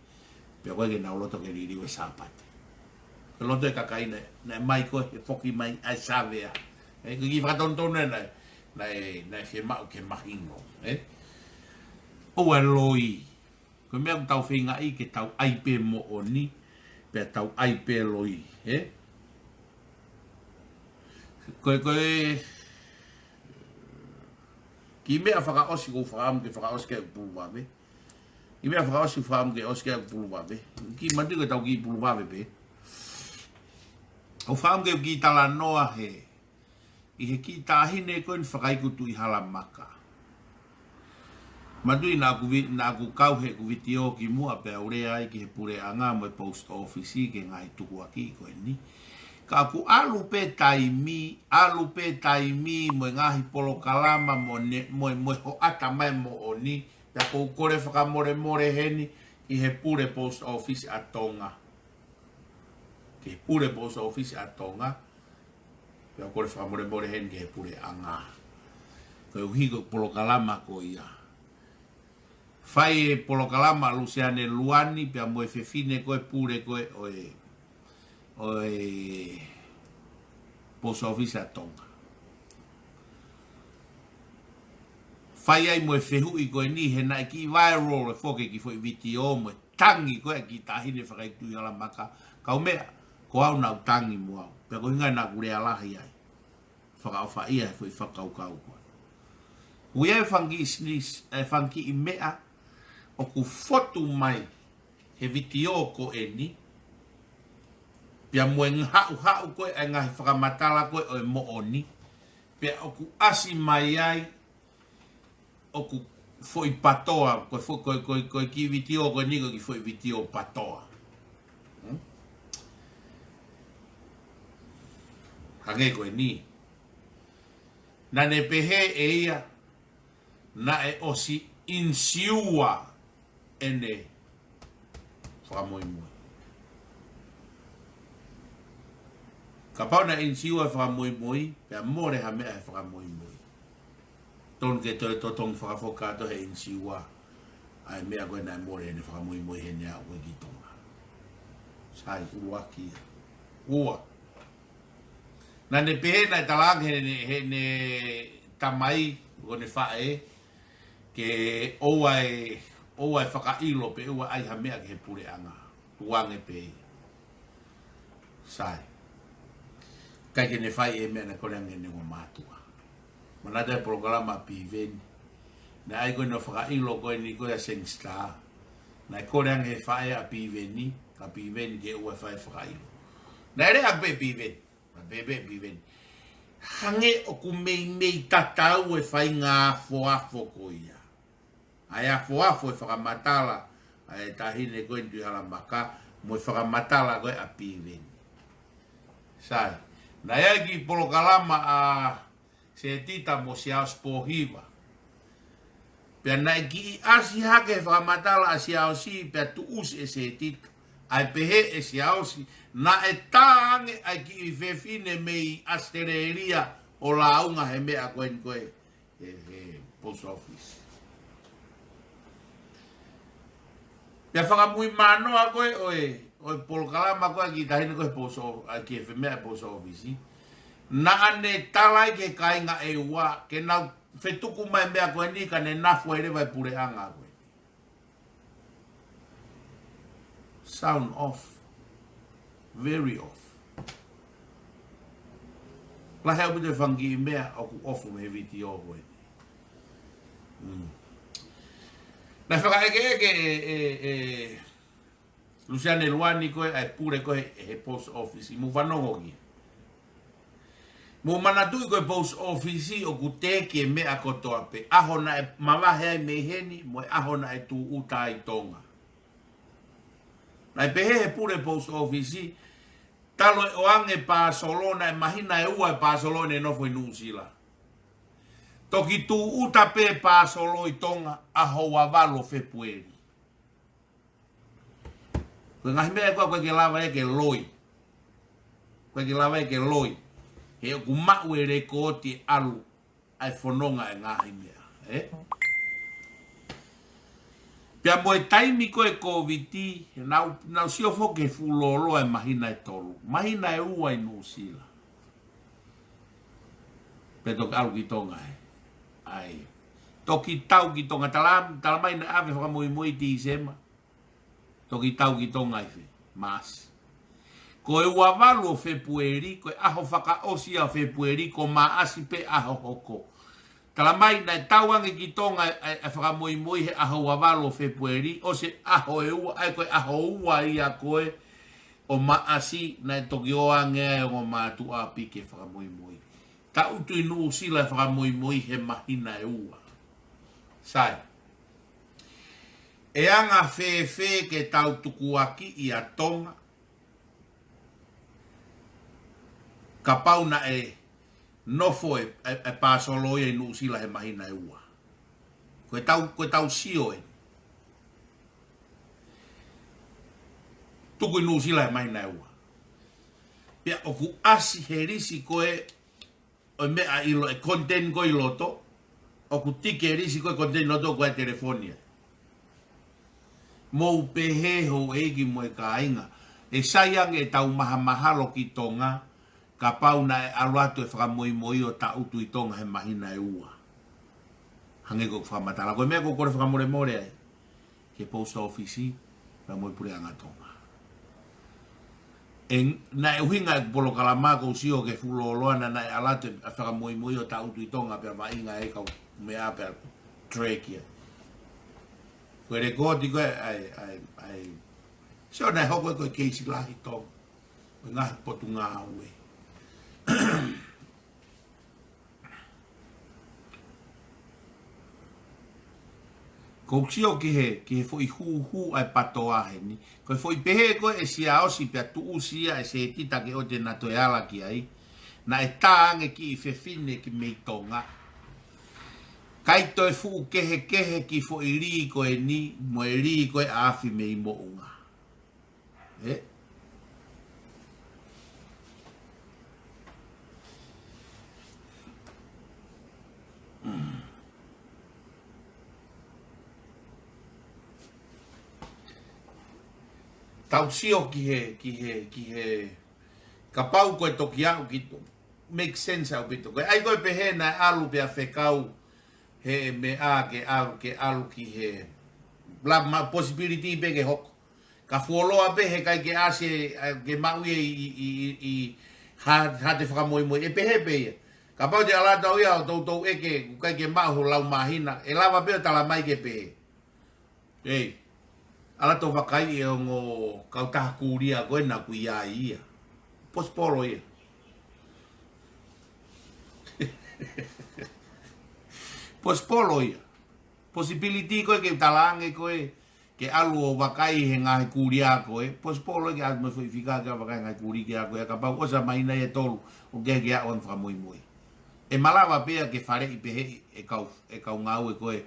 Pea ʻikai ke nau loto ke liliu e Sāpate. Ko e loto e kakai naʻe, naʻe mai ko ē he foki mai ʻa e savea. ʻE, ko e kiʻi fakatonutonu naʻe, naʻe, naʻe fiemaʻu ke mahino. ʻE? ʻOua loi. Ko e meʻa ʻoku tau feingaʻi ke tau ʻai pē moʻoni, pea tau ʻai pē loi, ē? Ko e, ko e, kiʻi meʻa fakaʻosi ʻoku ou fakaʻamu ke fakaʻosi ki ai ʻeku pulu vave. Kiʻi meʻa fakaʻosi ʻoku ou fakaʻamu ke ʻosi ki ai ʻeku pulu vave. Kiʻi manatuʻi ko e tau kiʻi pulu vave pē. ʻOku ou fakaʻamu ke kiʻi talanoa he ʻi he kiʻi taʻahine ko eni fakaiku Tuʻihalamaka. Manatuʻi naʻa ku vi-, naʻa ku kau heʻeku vitiō kimuʻa pea u lea ai ki he puleʻanga mo e post office ki he ngaahi tukuakiʻi ko eni. Ka ʻoku ʻalu pē taimi, ʻalu pē taimi mo e ngaahi polokalama mo ne-, mo e, mo e hoʻata mai moʻoni, pea ʻoku ou kole fakamolemole heni ki he pule post office ʻa Tonga. Ki he pule post office ʻa Tonga. Pea ʻoku ou kole fakamolemole heni ki he puleʻanga. Koeʻuhi ko e polokalama ko ia. Fai e polokalama ʻa Luseane Luani, pea mo e fefine ko e pule ko e ʻo e, ʻo e post office ʻa Tonga. Fai ai mo e fehuʻi ko eni he naʻe kiʻi viral e foki kiʻi foʻi vitiō mo e tangi ko ē kiʻi taʻahine fakaiku Tuʻihalamaka, kau meʻa, ko au naʻa ku tangi mo au. Pea ko e ʻuhinga naʻa ku lea lahi ai. Fakaʻofaʻia he foʻi fakakaukau ko ē. ʻOku ʻi ai e fanga kiʻi sinis-, e fanga kiʻi meʻa, ʻoku fotu mai, he vitiō ko eni, pea mo e haʻuhaʻu ko ē, ʻa e ngaahi fakamatala ko ē ʻo e moʻoni, pea ʻoku ʻasi mai ai, ʻoku foʻi patoa, ko e fo-, ko e, ko e, ko e kiʻi vitiō ko eni ko e kiʻi foʻi vitiō patoa. Hmm? Hangē ko eni. Naʻa ne pehē ʻe ia, naʻe ʻosi insiua ʻene fakamoimoi. Kapau naʻe insiua e fakamoimoi, pea mole ha meʻa he fakamoimoi. Tonu ke toe totongi fakafoki atu he insiua ʻa e meʻa ko ē naʻe mole ʻene fakamoimoi heʻene aʻu ko ē ki Tonga. Sai, ʻuluaki ia. Ua. Naʻa ne pehē naʻe talaange heʻene, heʻene tamai, ko ʻene faʻē, ke ʻoua ʻe, ʻoua ʻe fakaʻilo pe ʻoua ʻai ha meʻa ki he puleʻanga. Tukuange pē ia. Sai. ʻIkai ke ne fai e meʻa naʻe kole ange ʻene ongo mātuʻa. Manatuʻi e polokalama ʻa Piveni. Naʻe ʻai ko ē ʻo fakaʻilo ko eni ko ē ʻa Seng Star. Naʻe kole ange he faʻē ʻa Piveni, ka Piveni ke ʻoua ʻe fai e fakaʻilo. Naʻe lea pē Piveni. Naʻe pehē pē Piveni. Hangē ʻoku meimei tatau e faʻahinga afoafo ko ia. ʻa e afoafo e fakamatala ʻa e taʻahine ko ē ʻi Tuʻihalamaka, mo e fakamatala ko ē ʻa Piveni. Sai. Naʻe ʻi ai e kiʻi polokalama ʻa Setita mo Siaosi Pōhiva. Pea naʻe kiʻi ʻasi hake he fakamatala ʻa Siaosi pea tuʻusi ʻe Setita. ʻA e pehē ʻe Siaosi, naʻe tā ange ʻa e kiʻi fefine mei ʻAositelēlia ʻo lāunga he meʻa ko eni ko ē, he, he post office. Pea fakamuimui mānoa ko ē ʻo e, ʻo e polokalama ko ē ʻa e kiʻi taʻahine ko ē he post o-, ʻa e kiʻi fefine he post office. Naʻa ne tala ai ki he kāinga ʻEua, ke nau fetuku mai e meʻa ko eni ka ne nafu ai leva e puleʻanga ko ē. Sound off. Very off. Lahi ʻaupito e fanga kiʻi meʻa ʻoku off mei he vitiō ko ē. Mm. Naʻe fakaʻekeʻeke ʻe, ʻe, ʻe Lusiane Luani ko ē ʻa e pule ko ē he, he post office, mou fanongo ki ai. Mou manatuʻi ko e post office ʻoku teki e meʻa kotoa pē, ʻaho naʻe mavahe ai mei heni, mo e ʻaho naʻe tūʻuta ai Tonga. Naʻe pehē he pule post office, talu e ʻoange pāsolo, naʻe māhina ʻe ua e pāsolo ne nofo ʻi Nuʻusila. Toki tūʻuta pē pāsolo ʻi Tonga, ʻaho ua valu ʻo Fēpueli. Ko e ngaahi meʻa ko ē ʻoku ʻikai ke lava ia ke loi. ʻOku ʻikai ke lava ia ke loi. He ʻoku maʻu e lekooti ʻalu ʻa e fononga e ngaahi meʻa, ē? Pea mo e taimi ko ē Kōviti, naʻa ku, naʻa ku sio foki he fuʻu lōloa e māhina ʻe tolu. Māhina ʻe ua ʻi Nuʻusila. Pea toki ʻalu ki Tonga ē. ʻAi. Toki tau ki Tonga, tala, tala mai naʻe ʻave fakamuimui Tīsema. Toki tau ki Tonga ʻi fē, Maʻasi. Ko e ua valu ʻo Fēpueli, ko e ʻaho fakaʻosi ʻo Fēpueli, ko Maʻasi pē ʻaho hoko. Tala mai naʻe tau ange ki Tonga e, e, e fakamuimui he ʻaho ua valu ʻo Fēpueli, ʻosi e ʻaho ʻe ua, ʻa ia ko e ʻaho ua ia ko ē ʻo Maʻasi, naʻe toki ō ange ai e ongo mātuʻa ʻapi ke fakamuimui. Taʻutu ʻi Nuʻusila e fakamuimui he māhina ʻe ua. Sai. ʻE anga fēfē ke tau tukuakiʻi ʻa Tonga, kapau naʻe nofo e, e, e pāsolo ia ʻi Nuʻusila he māhina ʻe ua? Ko e tau, ko e tau sio ē. Tuku ʻi Nuʻusila he māhina ʻe ua. Pea ʻoku ʻasi he lisi ko ē ʻo e meʻa ʻi lo-, e content ko ē ʻi loto, ʻoku tiki e lisi ko ē content ʻi loto ko e telefoni ē. Mou pehē houʻeiki mo e kāinga, ʻe sai ange ʻetau mahamahalo ki Tonga, kapau naʻe ʻalu atu e fakamuimui ʻo taʻutu ʻi Tonga he māhina ʻe ua. Hangē ko e fakamatala, ko e meʻa ʻoku ou kole fakamolemole ai ki he post office, pea mo e puleʻanga Tonga. ʻE, naʻe ʻuhinga e polokalama ʻoku ou sio ki he fuʻu lōloa naʻa, naʻe ʻalu atu e fakamuimui ʻo taʻutu ʻi Tonga pea vaʻinga e kau meʻa pea track ia. Ko e lekooti ko ē, ʻai, ʻai, ʻai. Sio naʻe hoko ko e keisi lahi Tonga. Ko e ngaahi potungāue. ʻOku ou sio ki he, ki he foʻi hūhū ʻa e PTOA heni. Ko e foʻi pehē ko ē ʻe Siaosi pea tuʻusi ia ʻe Setita ke ʻoua te na toe ala ki ai. Naʻe tā ange kiʻi fefine ki mei Tonga. ʻIkai toe fuʻu kehekehe kiʻi foʻi lī ko eni, mo e lī ko ē ʻa Afi mei Moʻunga. Ē? Tau sio ki he, ki he, ki he, kapau ko e toki aʻu ki, make sense ʻaupito. Ko e ʻai ko ē pehē naʻe ʻalu pea fekau he meʻa ke ʻalu, ke ʻalu ki he, la ma possibility pē ke hoko. Ka fuoloa pē he ʻikai ke ʻasi, ʻa, ke maʻu ia ʻi, ʻi, ʻi, ʻi, ʻi ha, ha te fakamoimoi, ʻe pehē pē ia. Kapau te ʻalu atu au ia ʻo toutou ʻeke, ʻoku ʻikai ke maʻu ho lau māhina, ʻe lava pē ʻo tala mai ke pehē. Ei, ʻalu atu ʻo vakaiʻi e ongo kautaha kulia ko ē naʻa ku ʻi ai ia. Posipolo ia. Posipolo ia. Possibility ko ē ke talaange ko ē ke ʻalu ʻo vakai he ngaahi kulia ko ē, possible ke ʻalu mo e foʻi fika ke vakai ngaahi kulia ko ē, kapau ʻosi ʻa e māhina ʻe tolu ʻoku ʻikai ke aʻu ange fakamuimui. ʻE malava pē ia ke faleʻi pehē ʻe kau, ʻe kau ngāue ko ē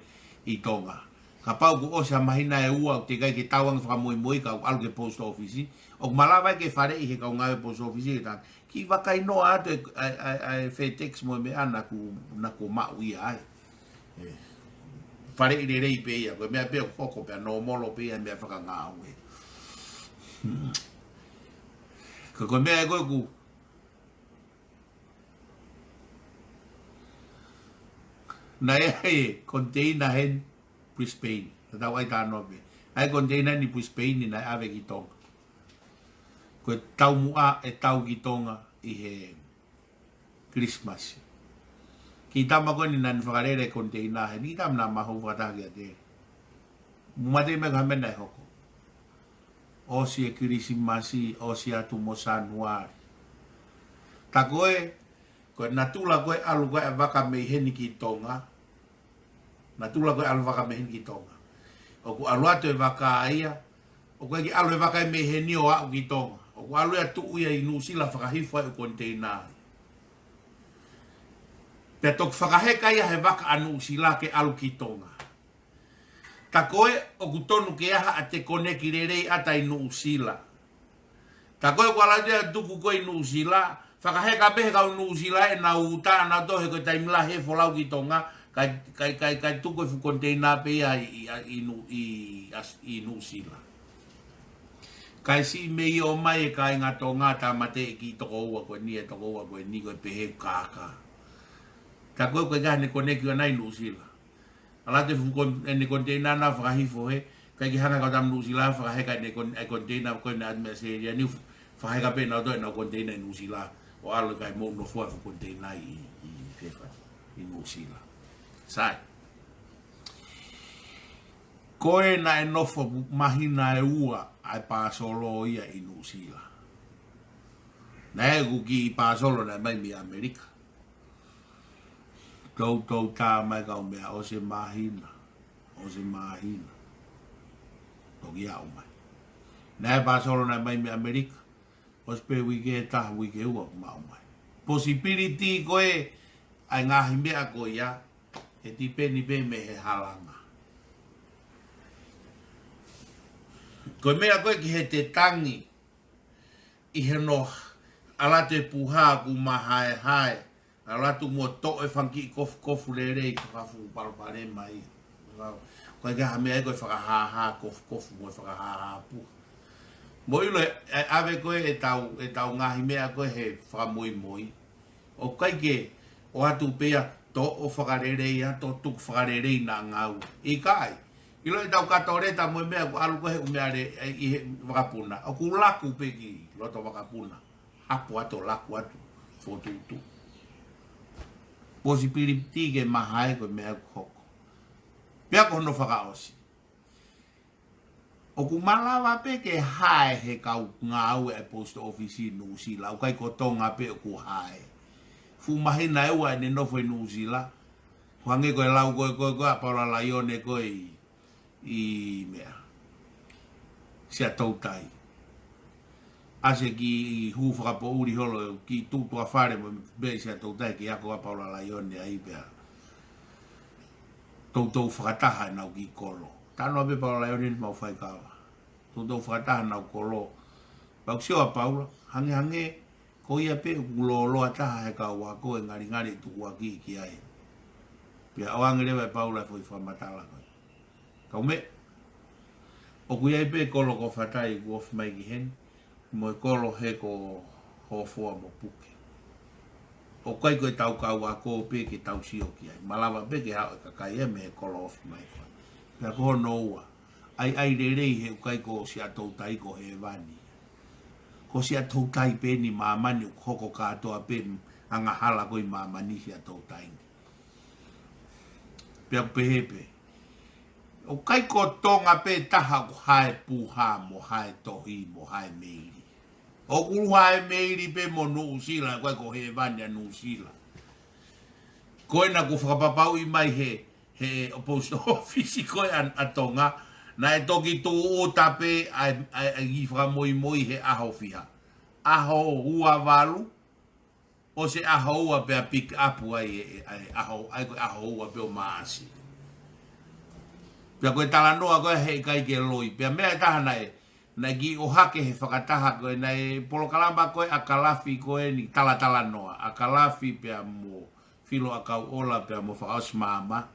ʻi Tonga. Kapau kuo ʻosi ʻa e māhina ʻe ua ʻoku teʻeki ai ke tau ange fakamuimui ka ʻoku ʻalu ki he post office, ʻoku malava ke faleʻi he kau ngāue post office ke talaange, kiʻi vakai noa atu e, ʻa e, ʻa e, ʻa e FedEx mo e meʻa naʻa ku, naʻa ku maʻu ia ai. ʻE. Faleʻi lelei pē ia, ko e meʻa pē ʻoku hoko pē ʻa e nōmolo pē ia meʻa fakangāue. Hmm. Ko, ko e meʻa ē ko ē ʻoku naʻe ʻi ai e container heni Brisbane. Naʻa tau ʻai talanoa pē. ʻAi container heni Brisbane naʻe ʻave ki Tonga. Ko e taumuʻa ʻe tau ki Tonga ʻi he Kilisimasi. Kiʻi tama ko eni naʻa ne fakalele container heni, kiʻi tama naʻa mahu fakataha kiate ia. Mou mate mai ko e hā e meʻa naʻe hoko. ʻOsi e Kilisimasi, ʻosi atu mo Sānuali. Tā ko ē, ko e natula ko ē ʻalu ko ē e vaka mei heni ki Tonga. Natula ko ē ʻalu vaka mei heni ki Tonga. ʻOku ʻalu atu e vaka ia, ʻoku ʻikai ke ʻalu e vaka ia mei heni ʻo aʻu ki Tonga. ʻOku ʻalu ia tuʻu ia ʻi Nuʻusila fakahifo ai e container. Pea toki fakaheka ia he vaka ʻa Nuʻusila ke ʻalu ki Tonga. Tā ko ē ʻoku tonu ke ʻi ai haʻate koneki lelei ʻata ʻi Nuʻusila. Tā ko ē kuo ʻalu atu ia tuku ko ē ʻi Nuʻusila, fakaheka pē he kau Nuʻusila ʻenau uta, ʻenau tohi ko e taimi lahi e folau ki Tonga, kae, kae, kae, kae tuku e fuʻu container pē ia ʻi, ʻi, ʻi Nu-, ʻi, ʻi Nuʻusila. Kae siʻi mei ō mai e kāinga Tonga, tāmateʻi kiʻi tokoua ko eni, e tokoua ko eni, ko e pehē kākā. Tā ko ē ʻoku ʻikai ke ne koneki ʻana ʻi Nuʻusila. ʻAlu atu e fuʻu kon-, ʻene container naʻe fakahifo he, ʻikai ke hanga e kau tama Nuʻusila fakaheka ʻene kon-, e container ko ē naʻe ʻatu mei ʻAositelēlia ni, fakaheka pē ʻenau toʻo ʻenau container ʻi Nuʻusila, ʻo ʻalu kae mou nofo ai e fuʻu container ʻi, ʻi, ʻi Fairfax, ʻi Nuʻusila. Sai. Ko ē naʻe nofo māhina ʻe ua ʻa e pāsolo ia ʻi Nuʻusila. Naʻe ʻi ai e kiʻi pāsolo naʻe mai mei ʻAmelika. Toutou tā mai kau meʻa ʻosi e māhina, ʻosi e māhina. Toki aʻu mai. Naʻe pāsolo naʻe mai mei ʻAmelika, ʻosi pē uike ʻe taha, uike ʻe ua kuo maʻu mai. Possibility ko ē ʻa e ngaahi meʻa ko ia, ʻe tipeni pē mei he halanga. Ko e meʻa ko ē ki he te tangi, ʻi he no ʻalu atu e puha kuo mahaehae, ʻalu atu mo toʻo e fanga kiʻi kofukofu lelei ko e fuʻu palopalema ia. ʻOku ʻikai ke ʻi ai ha meʻa ia ko e fakahāhā kofukofu mo e fakahāhā puha. Mou ʻilo e, e ʻave ko ē ʻetau, ʻetau ngaahi meʻa ko ē he fakamoimoi. ʻOku ʻikai ke ʻoatu pē ia toʻo fakalelei ʻa, toʻo tuku fakalelei naʻa ngāue. ʻIkai. ʻIlo ʻetau kato leta mo e meʻa kuo ʻalu ko ē he ʻū meʻa le, ʻi he vakapuna. ʻOku laku pē ki loto vakapuna. Hapo atu, laku atu. Fokotuʻutuʻu. Possibility ke mahae ko e meʻa ʻoku hoko. Pea ko hono fakaʻosi. ʻOku malava pē ke hae he kau ngāue ʻa e post office ʻi Nuʻusila, ʻoku ʻikai ko Tonga pē ʻoku hae. Fuʻu māhina ʻe ua ʻene nofo ʻi Nuʻusila, ʻo hangē ko e lau ko ē, ko ē, ko ē ʻa Paula Laione ko ē ʻi, ʻi meʻa. Siaʻatoutai. ʻAsi e kiʻi hū fakapoʻuli holo, kiʻi tuʻutuʻu fale mo e meʻa ʻi Siaʻatoutai ke ako ʻa Paula Laione ai pea. Toutou fakataha ʻenau kiʻi kolo. Talanoa pē Paula Laione ni mau faikava. Toutou fakataha ʻenau kolo. Pea ʻoku sio ʻa Paula, hangehangē, ko ia pē ʻoku lōloa taha he kau ako e ngalingali e tukuakiʻi ki ai. Pea ʻoange leva ʻe Paula e foʻi fakamatala ko ē. Kau meʻa, ʻoku ʻi ai pē kolo ko Fatai kuo ofi mai ki heni, mo e kolo he ko Hofoa mo Puke. ʻOku ʻikai ko e tau kau ako pē ke tau sio ki ai. Malava pē ke haʻu e kakai ia mei he kolo ofi mai ko ē. Pea ko hono ua, ʻai, ʻai lelei he ʻoku ʻikai ko Siaʻatoutai ko hēvani. Ko Siaʻatoutai pē ʻi māmani ʻoku hoko kātoa pē angahala ko ē ʻi māmani Siaʻatoutai ni. Pea ʻoku pehē pē. ʻOku ʻikai ko Tonga pē taha ʻoku hae puha mo hae tohi mo hae meili. ʻOku hae meili pē mo Nuʻusila, ʻoku ʻikai ko hēvani ʻa Nuʻusila. Ko ena kuo fakapapauʻi mai he he ʻo post office ko ē ʻa, ʻa Tonga, naʻe toki tūʻuta pē ʻa e, ʻa e, ʻa e kiʻi fakamoimoi he ʻaho fiha. ʻAho ua valu, ʻosi e ʻaho ua pea pick up ai e, e, ʻa e ʻaho, ʻa e ko e ʻaho ua pē ʻo Maʻasi. Pea ko e talanoa ko ē heʻikai ke loi. Pea meʻa ʻe taha naʻe, naʻe kiʻi ʻohake he fakataha ko ē, naʻe polokalama ko ē ʻa Kalafi ko eni, talatalanoa, ʻa Kalafi pea mo Filo ʻa Kauʻola pea mo Fakaʻosi Maama.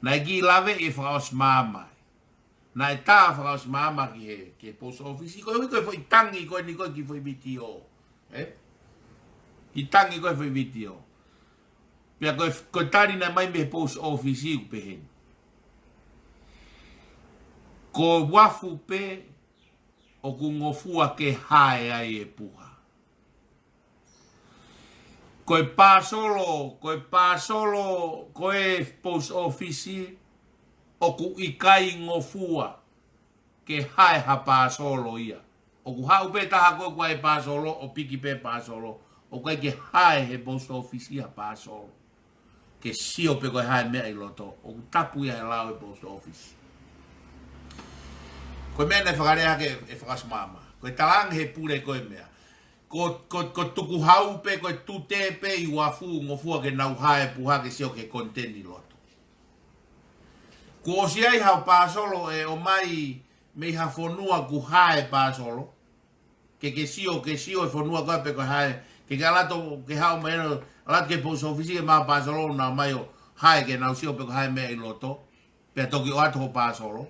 Naʻe kiʻi lave ʻe Fakaʻosi Maama. Naʻe tā Fakaʻosi Maama ki he, ki he post office, ko e ui ko e foʻi tangi ko eni ko e kiʻi foʻi vitiō. Ē? Kiʻi tangi ko e foʻi vitiō. Pea ko e, ko e tali naʻe ʻomai mei he post office ʻoku pehē ni. Ko e uafu pē ʻoku ngofua ke hae ai e puha. Ko e pāsolo, ko e pāsolo, ko e post office, ʻoku ʻikai ngofua ke hae ha pāsolo ia. ʻOku haʻu pē taha ko ē ʻoku ʻi ai e pāsolo, ʻo piki pē pāsolo, ʻoku ʻikai ke hae he post office ha pāsolo ke sio pe ko e hā e meʻa ʻi loto, ʻoku tapu ia he lao e post office. Ko e meʻa naʻe fakalea ʻaki ʻe Fakaʻosi Maama. Ko e talaange he pule ko e meʻa. Ko, ko, ko tukuhau pē, ko e tute pē ʻi uafu ngofua ke nau hae puha ke sio ki he content ʻi loto. Kuo ʻosi ʻi ai haʻo pāsolo ʻe ʻomai mei ha fonua kuo hae pāsolo. Ke ke sio, ke sio e fonua ko ē pe ko e hā e. Ke ke ʻalu atu, ke haʻu mai ʻo ʻalu atu ki he post office ke maʻu pāsolo naʻa ʻomai ʻo hae ke nau sio pe ko e hā e meʻa ʻi loto. Pea toki ʻoatu hoʻo pāsolo.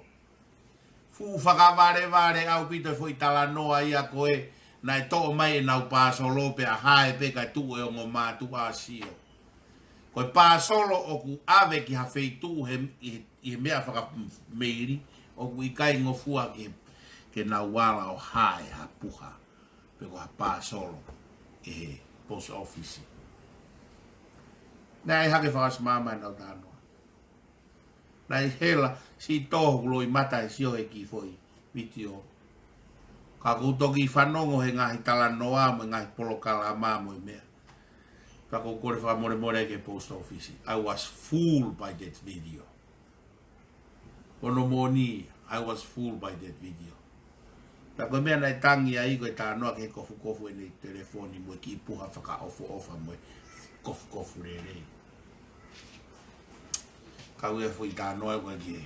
Fuʻu fakavalevale ʻaupito e foʻi talanoa ia ko ē naʻe toʻo mai ʻenau pāsolo pea hae pē kae tuʻu e ongo mātuʻa ʻo sio. Ko e pāsolo ʻoku ʻave ki ha feituʻu he, ʻi he, ʻi he meʻa fakameili, ʻoku ʻikai ngofua ke, ke nau ala ʻo hae ha puha pe ko ha pāsolo ʻi he post office. Naʻe ʻai hake Fakaʻosi Maama ʻenau talanoa. Naʻe hela, siʻi tō hoku loʻimata he sio he kiʻi foʻi vitiō. Ka ʻoku ou toki fanongo he ngaahi talanoa mo e ngaahi polokalama mo e meʻa. Ka ʻoku ou kole fakamolemole ki he post office. I was fooled by that video. Ko hono moʻoni, I was fooled by that video. Pea ko e meʻa naʻe tangi ai ko e talanoa ki he kofukofu ʻene telefoni mo e kiʻi puha fakaʻofoʻofa mo e kofukofu lelei. Kau e foʻi talanoa ko ē ki he.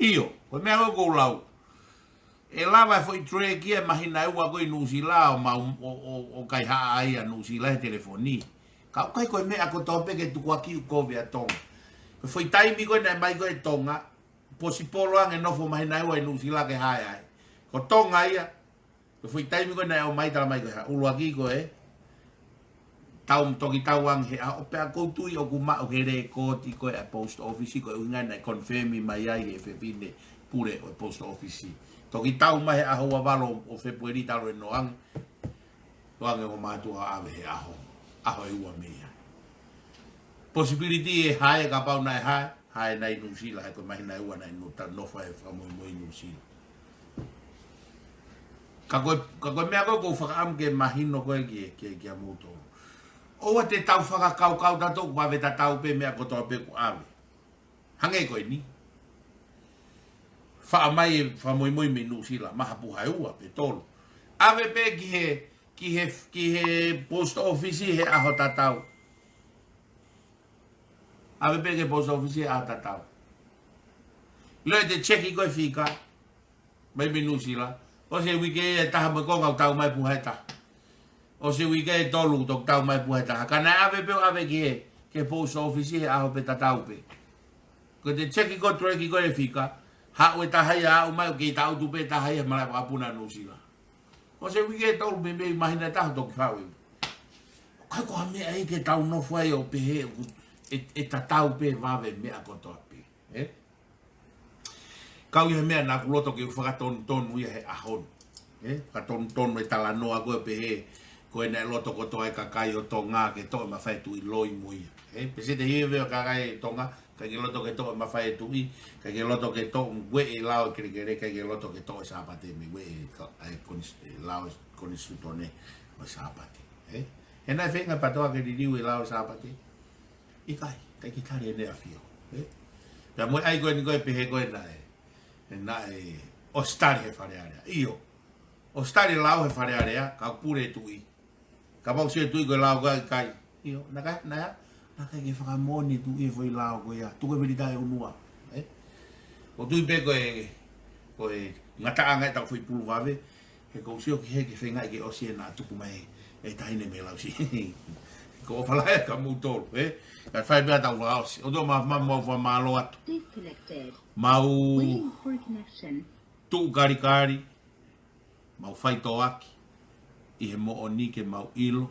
ʻIo, ko e meʻa ko ē ʻoku ou lau. ʻE lava e foʻi track ia ʻe māhina ʻe ua ko ē ʻi Nuʻusila ʻo mau, ʻo, ʻo, ʻo kaihaʻa ai ʻa Nuʻusila he telefoni. Ka ʻoku ʻikai ko e meʻa kotoa pē ke tukuakiʻi ʻoku kovi ʻa Tonga. Ko e foʻi taimi ko ē naʻe ʻomai ko ē ʻe Tonga, possible ange nofo māhina ʻe ua ʻi Nuʻusila ke hae ai. Ko Tonga ia, ko e foʻi taimi ko ē naʻe ʻomai, talamai ko e hā, ʻuluaki ko e tau, toki tau ange he ʻaho, pea ʻoku ou tui ʻoku maʻu he lēkooti ko ē ʻa e post office ko e ʻuhinga naʻe confirm mai ai he fefine pule ʻo e post office. Toki tau mai he ʻaho ua valu ʻo Fēpueli talu e noange, noange ʻo mātuʻa ʻave he ʻaho, ʻaho ʻe ua mei ai. Possibility ʻe hae, kapau naʻe hae, hae nai Nuʻusila, he ko e māhina ʻe ua naʻe no-, ta-, nofo ai e fakamoimoi Nuʻusila. Ka ko e, ka ko e meʻa ko ē ʻoku ou fakaʻamu ke mahino ko ē ki, ki, kia moutolu. ʻOua te tau fakakaukau tautolu ʻoku ʻave tatau pē meʻa kotoa pē ʻoku ʻave. Hangē ko eni. Faʻa mai e fakamoimoi mei Nuʻusila, maha puha ʻe ua pe tolu. ʻAve pē ki he, ki he, ki he post office he ʻaho tatau. ʻAve pē ki he post office he ʻaho tatau. ʻIlo ʻete check ko ē fika mai mei Nuʻusila. ʻOsi e uike ʻe taha mo e konga ʻoku tau mai puha ʻe taha. ʻOsi e uike ʻe tolu toki tau mai puha ʻe taha. Ka naʻe ʻave pē ʻo ʻave ki he, ki he post office he ʻaho pē tatau pē. Ko ʻete check ko ē track ko ē fika, haʻu e taha ia, aʻu mai ʻoku kei taʻutu pē taha ia he malaʻe vakapuna Nuʻusila. ʻOsi e uike ʻe tolu mei, mei māhina ʻe taha toki faʻu. ʻOku ʻikai ko ha meʻa ia ke tau nofo ai ʻo pehē ʻoku, ʻe, ʻe tatau pē vave meʻa kotoa pē. Ē? Kau ia he meʻa naʻa ku loto ke u fakatonutonu ia he ʻaho ni. Ē? Fakatonutonu e talanoa ko ē pehē, ko e naʻe loto kotoa e kakai ʻo Tonga ke toʻo e mafai e tuʻi loi mo ia. Ē? Pea sio te hia vea kakai Tonga, ʻikai ke loto ke toʻo e mafai e tuʻi, ʻikai ke loto ke toʻo, ueʻi e lao e kelekele, ʻikai ke loto ke toʻo e Sāpate mei ueʻi e ka-, ʻa e konis-, e lao e konisitūtone ʻo e Sāpate. Ē? He naʻe feinga PATOA ke liliu e lao Sāpate? ʻIkai, ʻikai ke tali ʻe he ʻAfio. Ē? Pea mo e ʻai ko eni ko e pehē ko ē naʻe, ʻe naʻe ʻosi tali he Fale Alea. ʻIo. ʻOsi tali e lao he Fale Alea, ka pule e tuʻi. Kapau sio e tuʻi ko e lao ko ē ʻikai. ʻIo, naʻe ʻikai, naʻe, naʻe ʻikai ke fakamoʻoni e tuʻi e foʻi lao ko ia. Tuku e vilitā ʻe ʻunua. Ē? ʻOku ou tui pē ko e, ko e ngataʻanga ʻetau foʻi pulu vave, he ʻoku ou sio ki he, ke feingaʻi ke ʻosi ʻena tuku mai e taʻahine mei Lausi. Ko e falae ka mou tolu, ē? Ka fai pē ʻetau fakaʻosi. ʻOtua ma, ma, mau fakamālō atu. Disconnected. Mau Waiting for connection. Tuʻu kalikali, mau faitoʻoaki ʻi he moʻoni ke mau ʻilo,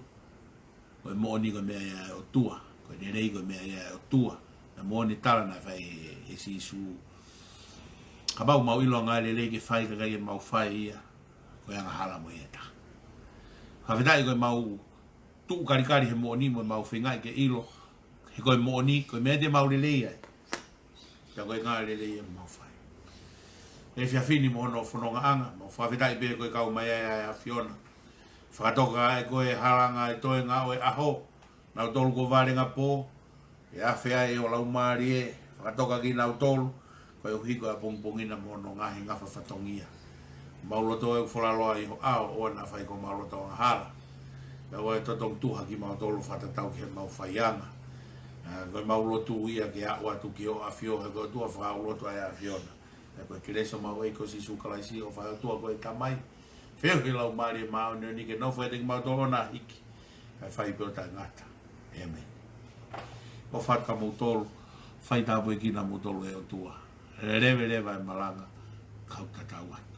ko e moʻoni ko e meʻa ia ʻa e ʻOtua, ko e lelei ko e meʻa ia ʻa e ʻOtua. Naʻe moʻoni e tala naʻe fai ʻe, ʻe Sīsū. Kapau mau ʻilo ʻa e ngaahi lelei ke fai, ka ʻikai ke mau fai ia, ko e angahala mo ia ʻe taha. Fakafetaʻi ko e mau tuʻu kalikali he moʻoni mo e mau feingaʻi ke ʻilo, he ko e moʻoni, ko e meʻa te mau lelei ai. Pea ko e ngaahi lelei ia ʻoku mau fai. Efiafi ni mo hono fonongaʻanga, mau fakafetaʻi pē ko e kau mai ai ʻa e ʻAfiona. Fakatoka ʻa e ko e halanga e toenga ʻo e ʻaho, nautolu ko e valenga pō, ʻe afe ai ʻo laumālie, fakatoka kinautolu, koeʻuhi ko e ʻapongipongi na mo hono ngaahi ngafa fatongia. Mau loto ʻe folaloa ʻi ho ʻao, ʻoua naʻa fai ko mau loto angahala. Pea ʻoua ʻe totongi tuha kimautolu fakatatau ki he mau faianga. ʻA, ko e mau lotu ia ke aʻu atu ki ho ʻAfio, he ko e ʻOtua fakaulotu ʻa e ʻAfiona. Pea ko e kelesi ʻa homau ʻEiki ko Sīsū Kalaisi, ʻofa ʻa e ʻOtua ko e Tamai, feohi ʻa e Laumālie Māʻoniʻoni ke nofo ʻiate kimautolu ʻo na hiki, kae fai pē ʻo taʻengata. ʻĒmeni. ʻOfa atu kia moutolu, fai tāpuekina moutolu ʻe he ʻOtua. Leveleva e malanga, kau tatau atu.